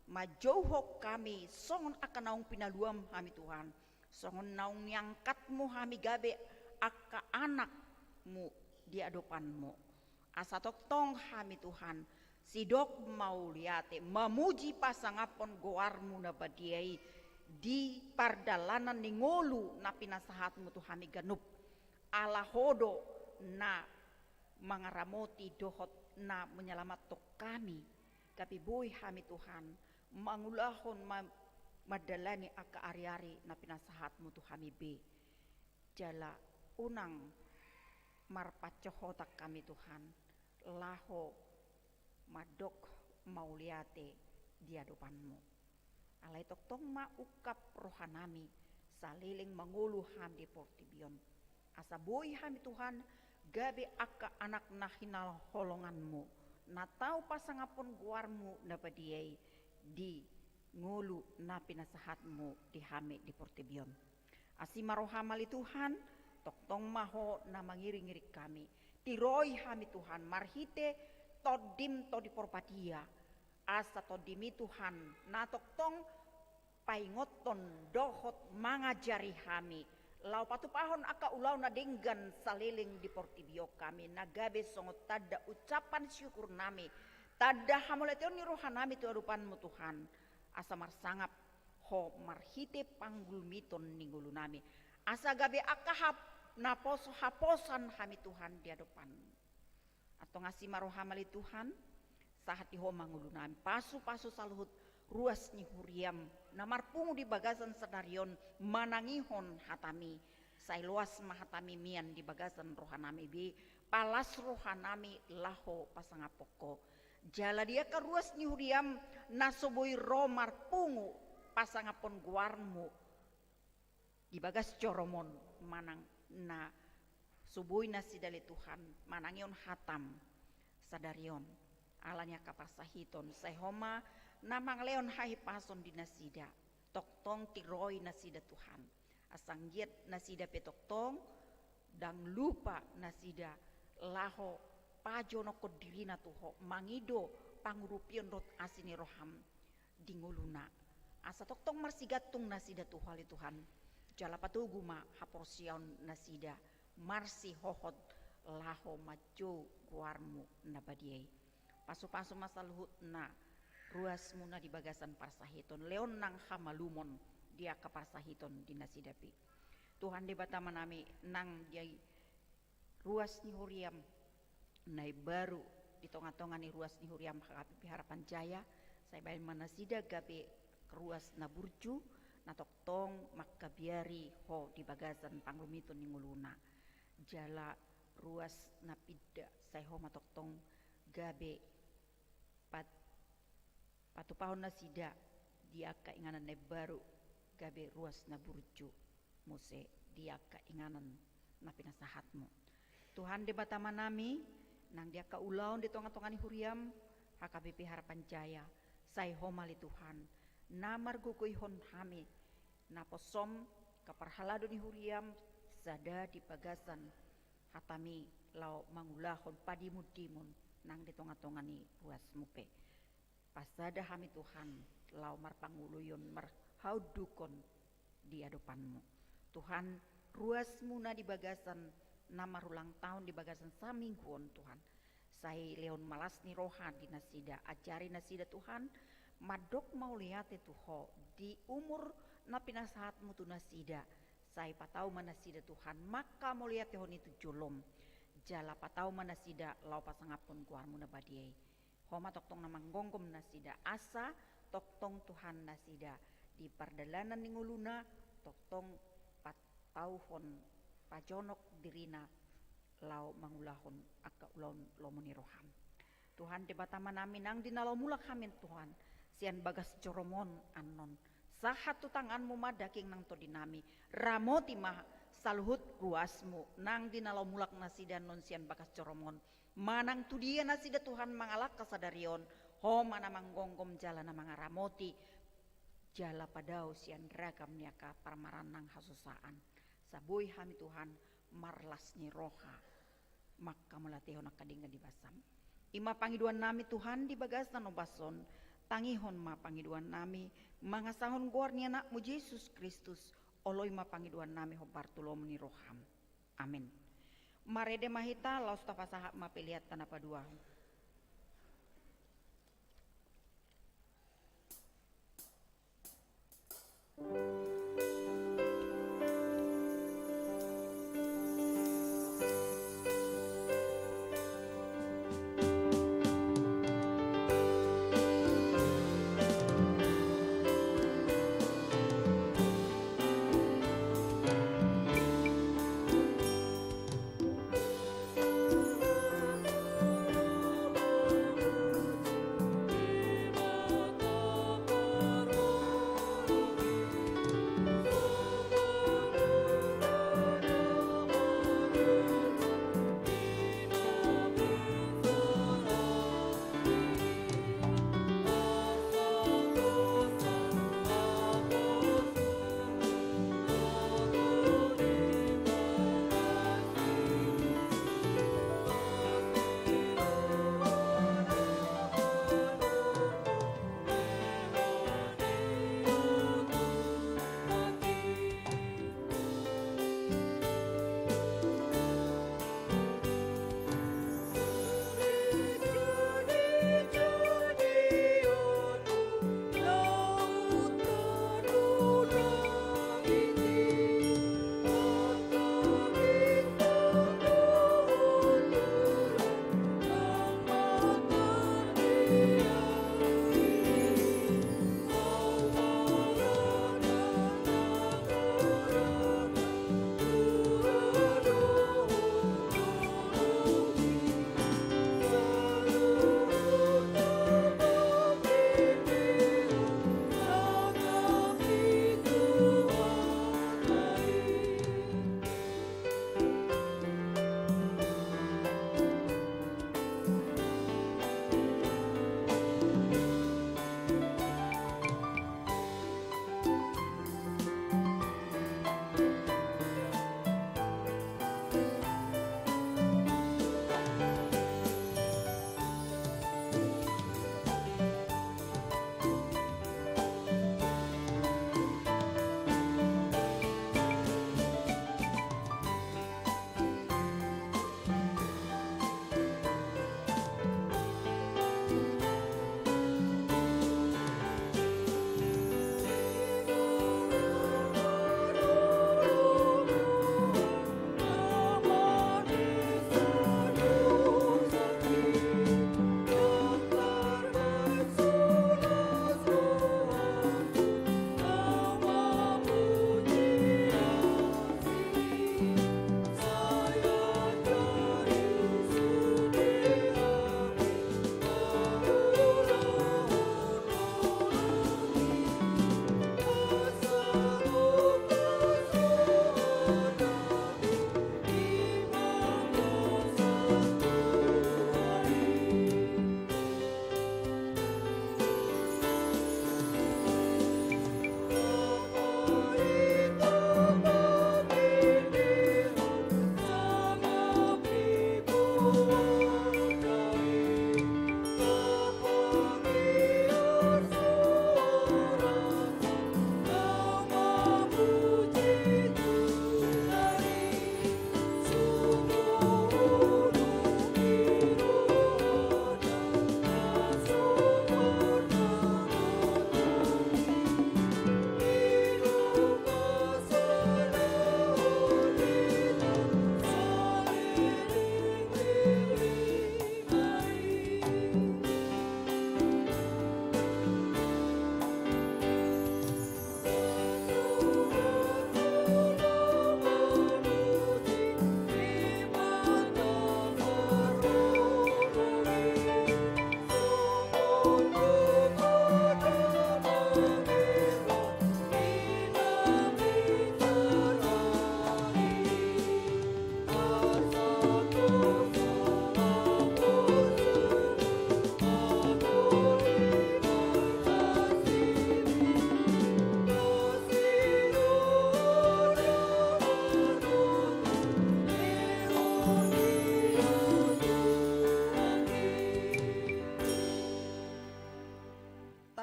manjouhon hami songon angka naung pinaluam hami Tuhan, songon naung niangkatmu hami gabe angka anakmu di adopanmu. Asa tongtong hami Tuhan, sidok mauliate, mamuji pasangaphon goarmu na badia i, di pardalanan ni ngolu na pinasahatmu tu hami ganup. Ala Ho do na mangaramoti dohot na menyelamatkan hami, gabe boi hami Tuhan mangulahon ma-, mandalani angka ariari na pinasahatmu tu hami be. Jala unang marpancohotan hami Tuhan, laho mandok mauliate di adopanmu. Alai tongtong ma ungkap rohanami saleleng mangolu hami di portibi on. Asa boi hami Tuhan gabe angka anak na hinaholonganmu, na tau pasangaphon goarmu na badia i di ngolu na pinasahatmu di hami di portibi on. Asi ma roham ale Tuhan, tongtong ma Ho na mangiringiring hami. Tiroi hami Tuhan, marhite Tondim Tondi Porbadia. Asa Tondim i Tuhan, na tongtong paingothon dohot mangajari hami, laho patupahon angka ulaon na denggan saleleng di portibi on hami, na gabe songon tanda ucapan syukur nami, tanda hamauliateon ni roha nami tu adopanmu Tuhan, asa marsangap Ho marhite panggulmiton ni ngolu nami, asa gabe angka hap-, na pos-, haposan hami Tuhan di adopanmu. Antong asi ma roham ale Tuhan, sahat di Ho ma ngolu nami. Pasupasu saluhut ruas ni huriam na marpungu di bagasan sadari on manangihon hatami. Sai loas ma hatami mian di bagasan roha nami be, palas roha nami laho pasangaphon Ho. Jala di angka ruas ni huriam na so boi ro marpungu pasangaphon goarmu di bagas jorom on, manang na so boi nasida ale Tuhan manangihon hatam sadari on, ala ni angka parsahiton, sai Ho ma na mangalehon hahipason di nasida. Tongtong tiroi nasida Tuhan, asa anggiat nasida pe tongtong ndang lupa nasida laho pajonokhon dirina tu Ho, mangido pangurupion dohot asi ni roham di ngoluna. Asa tongtong marsigantung nasida tu Ho ale Tuhan, jala patogu ma haporseaon nasida marsihohot laho manjou goarmu na badia i. Pasupasu ma saluhutna ruasmuna di bagasan parsahiton, lehon nang hamalumon di angka parsahiton di nasida pe. Tuhan Debata ma nami, nang di ruas ni huriam na imbaru di tongatonga ni ruas ni huriam H K B P Harapan Jaya, sai bahen ma nasida gabe ruas na burju, na tongtong mangkabiari Ho di bagasan pangurupion ni ngoluna. Jala ruas na pinda, sai Ho ma tongtong gabe pat-, patupahon nasida di angka inganan na imbaru, gabe ruas na burju muse di angka inganan na pinasahatmu. Tuhan Debata ma nami, nang di angka ulaon di tongatonga ni huriam H K B P Harapan Jaya, sai Ho ma ale Tuhan na margogoihon hami, na posom angka parhalado ni huriam sada di bagasan hatami laho mangulahon padimundimun nang di tongatonga ni ruasmu pe. Pasada hami Tuhan laho marpangoloion marhaundukhon di adopanmu. Tuhan, ruasmuna di bagasan na marulang tahun di bagasan saminggu on Tuhan, sai lehon ma las ni roha di nasida, ajari nasida Tuhan mandok mauliate tu Ho di umur na pinasahatmu tu nasida. Sai patau ma nasida Tuhan mangkamauliatehon i tu jolom, jala patau ma nasida laho pasangaphon goarmu na badia i. Ho ma tongtong na manggomgom nasida, asa tongtong Tuhan nasida di pardalanan ni ngoluna tongtong patauhon pajonok dirina laho mangulahon angka ulaon lomo ni roham. Tuhan Debata ma nami, nang di na laho mulak hami Tuhan sian bagas jorom on annon, sahat tu tanganmu ma daging nang tondi nami. Ramoti ma saluhut ruasmu nang di na laho mulak nasida annon sian bagas jorom on. Manang tu dia nasida Tuhan mangalangka sadari on, Ho ma na manggomgom jala na mangaramoti, jala padao sian ragam ni angka parmaran nang hasusaan. Asa boi hami Tuhan marlas ni roha mangkamauliatehon angka denggan di basam. I ma pangidoan nami Tuhan di bagasan ombas on, tangihon ma pangidoan nami mangasahon goar ni Anakmu Jesus Kristus, oloi ma pangidoan nami hombar tu lomo ni roham. Amin. Marende ma hita, laos tapasahat ma pelean na paduahon.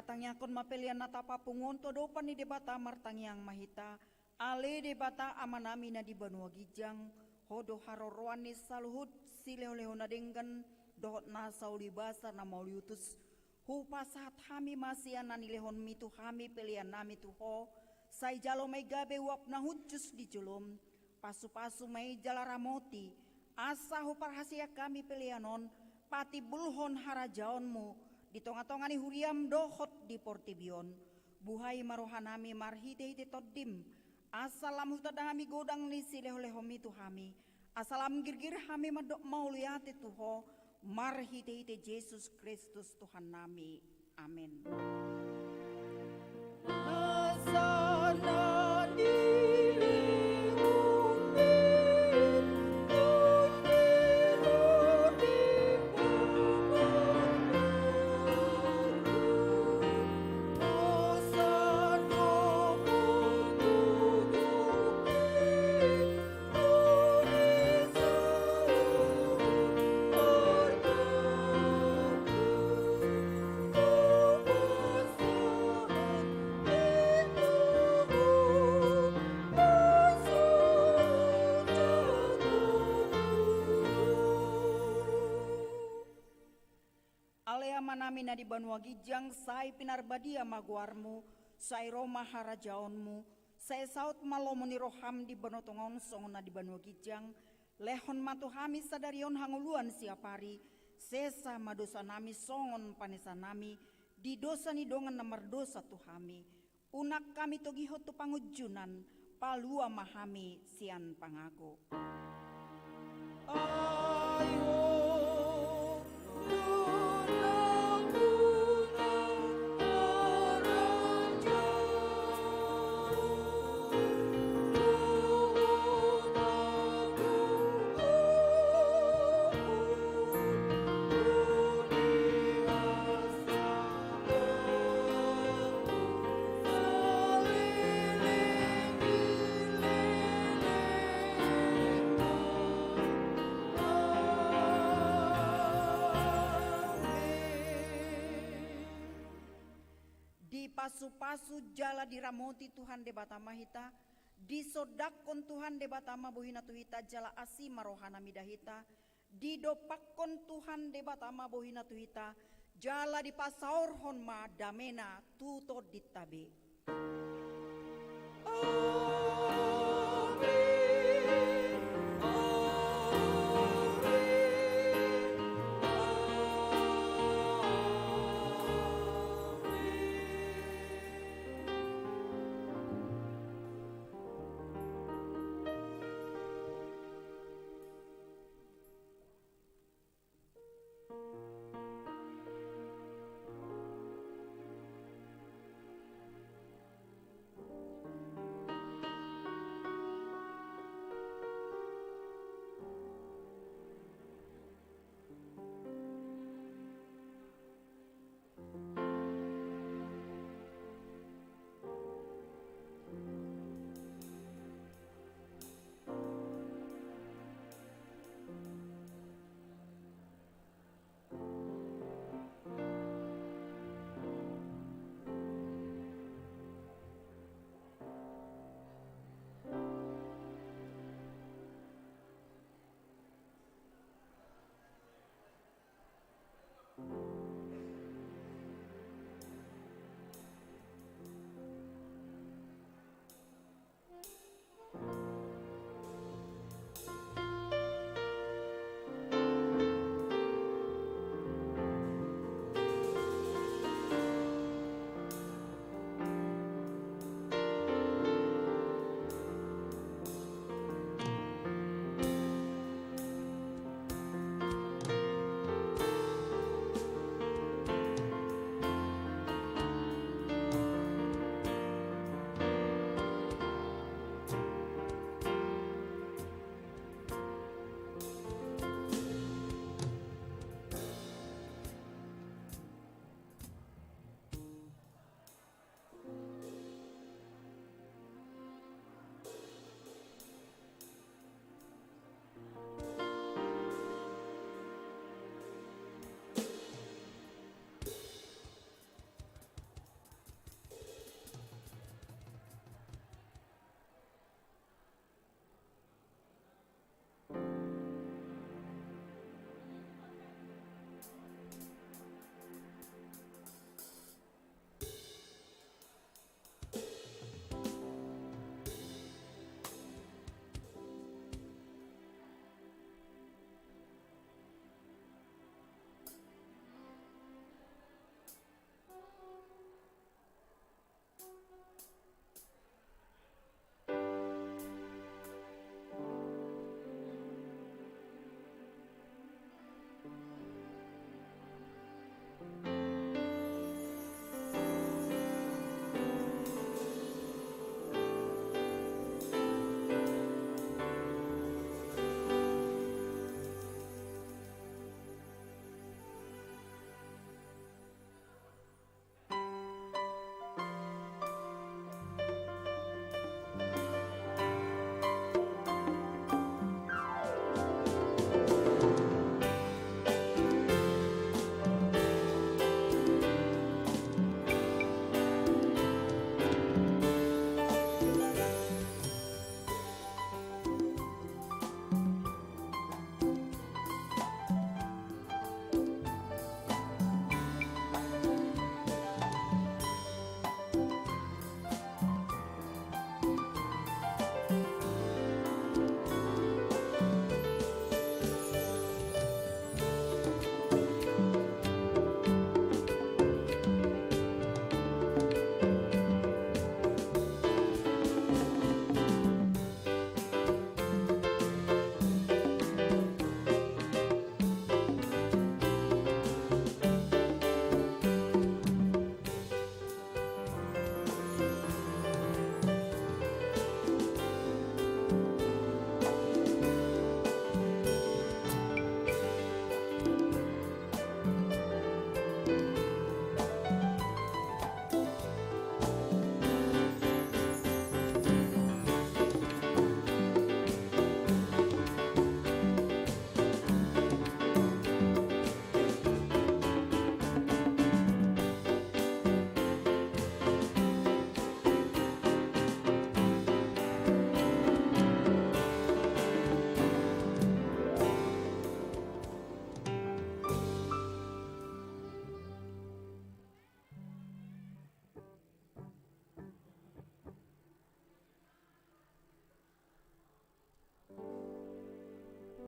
Tangiangkon ma pelean na tapapungu on tu adopan ni Debata. Martangiang ma hita. Ale Debata Amanami na di banua ginjang, Ho do haroroan ni saluhut silehon-lehon na denggan dohot na saulibasa na mauliutus. Hupasahat hami ma sian na nilehonmi tu hami peleannami tu Ho. Sai jalo ma i gabe uap na hushus di jolom. Pasu-pasu ma i jala ramoti, asa huparhaseang hami pelean on patimbulhon harajaonmu di tonga-tonga ni huriam dohot di portibi on. Buhai ma rohanami marhite-hite Tondim, asa lam hutanda hami godang ni silehon-lehonmi tu hami, asa lam girgir hami mandok mauliate tu Ho, marhite-hite Jesus Kristus Tuhannami. Amen. Ale Amanami na di banua ginjang, sai pinarbadia ma goarmu, sai ro ma harajaonmu, sai saut ma lomo ni roham di banua tonga on songon na di banua ginjang. Lehon ma tu hami sadari on hangoluan siapari, sesa ma dosanami songon panesanami di dosa ni dongan na mardosa tu hami. Unang hami togihon tu pangunjunan, palua ma hami sian pangago. Dipasu-pasu jala diramoti Tuhan Debata ma hita, disondangkon Tuhan Debata ma bohina tu hita jala asi ma rohana mida hita, didompakkon Tuhan Debata ma bohina tu hita, jala dipasaorhon ma damena tu tondinta be.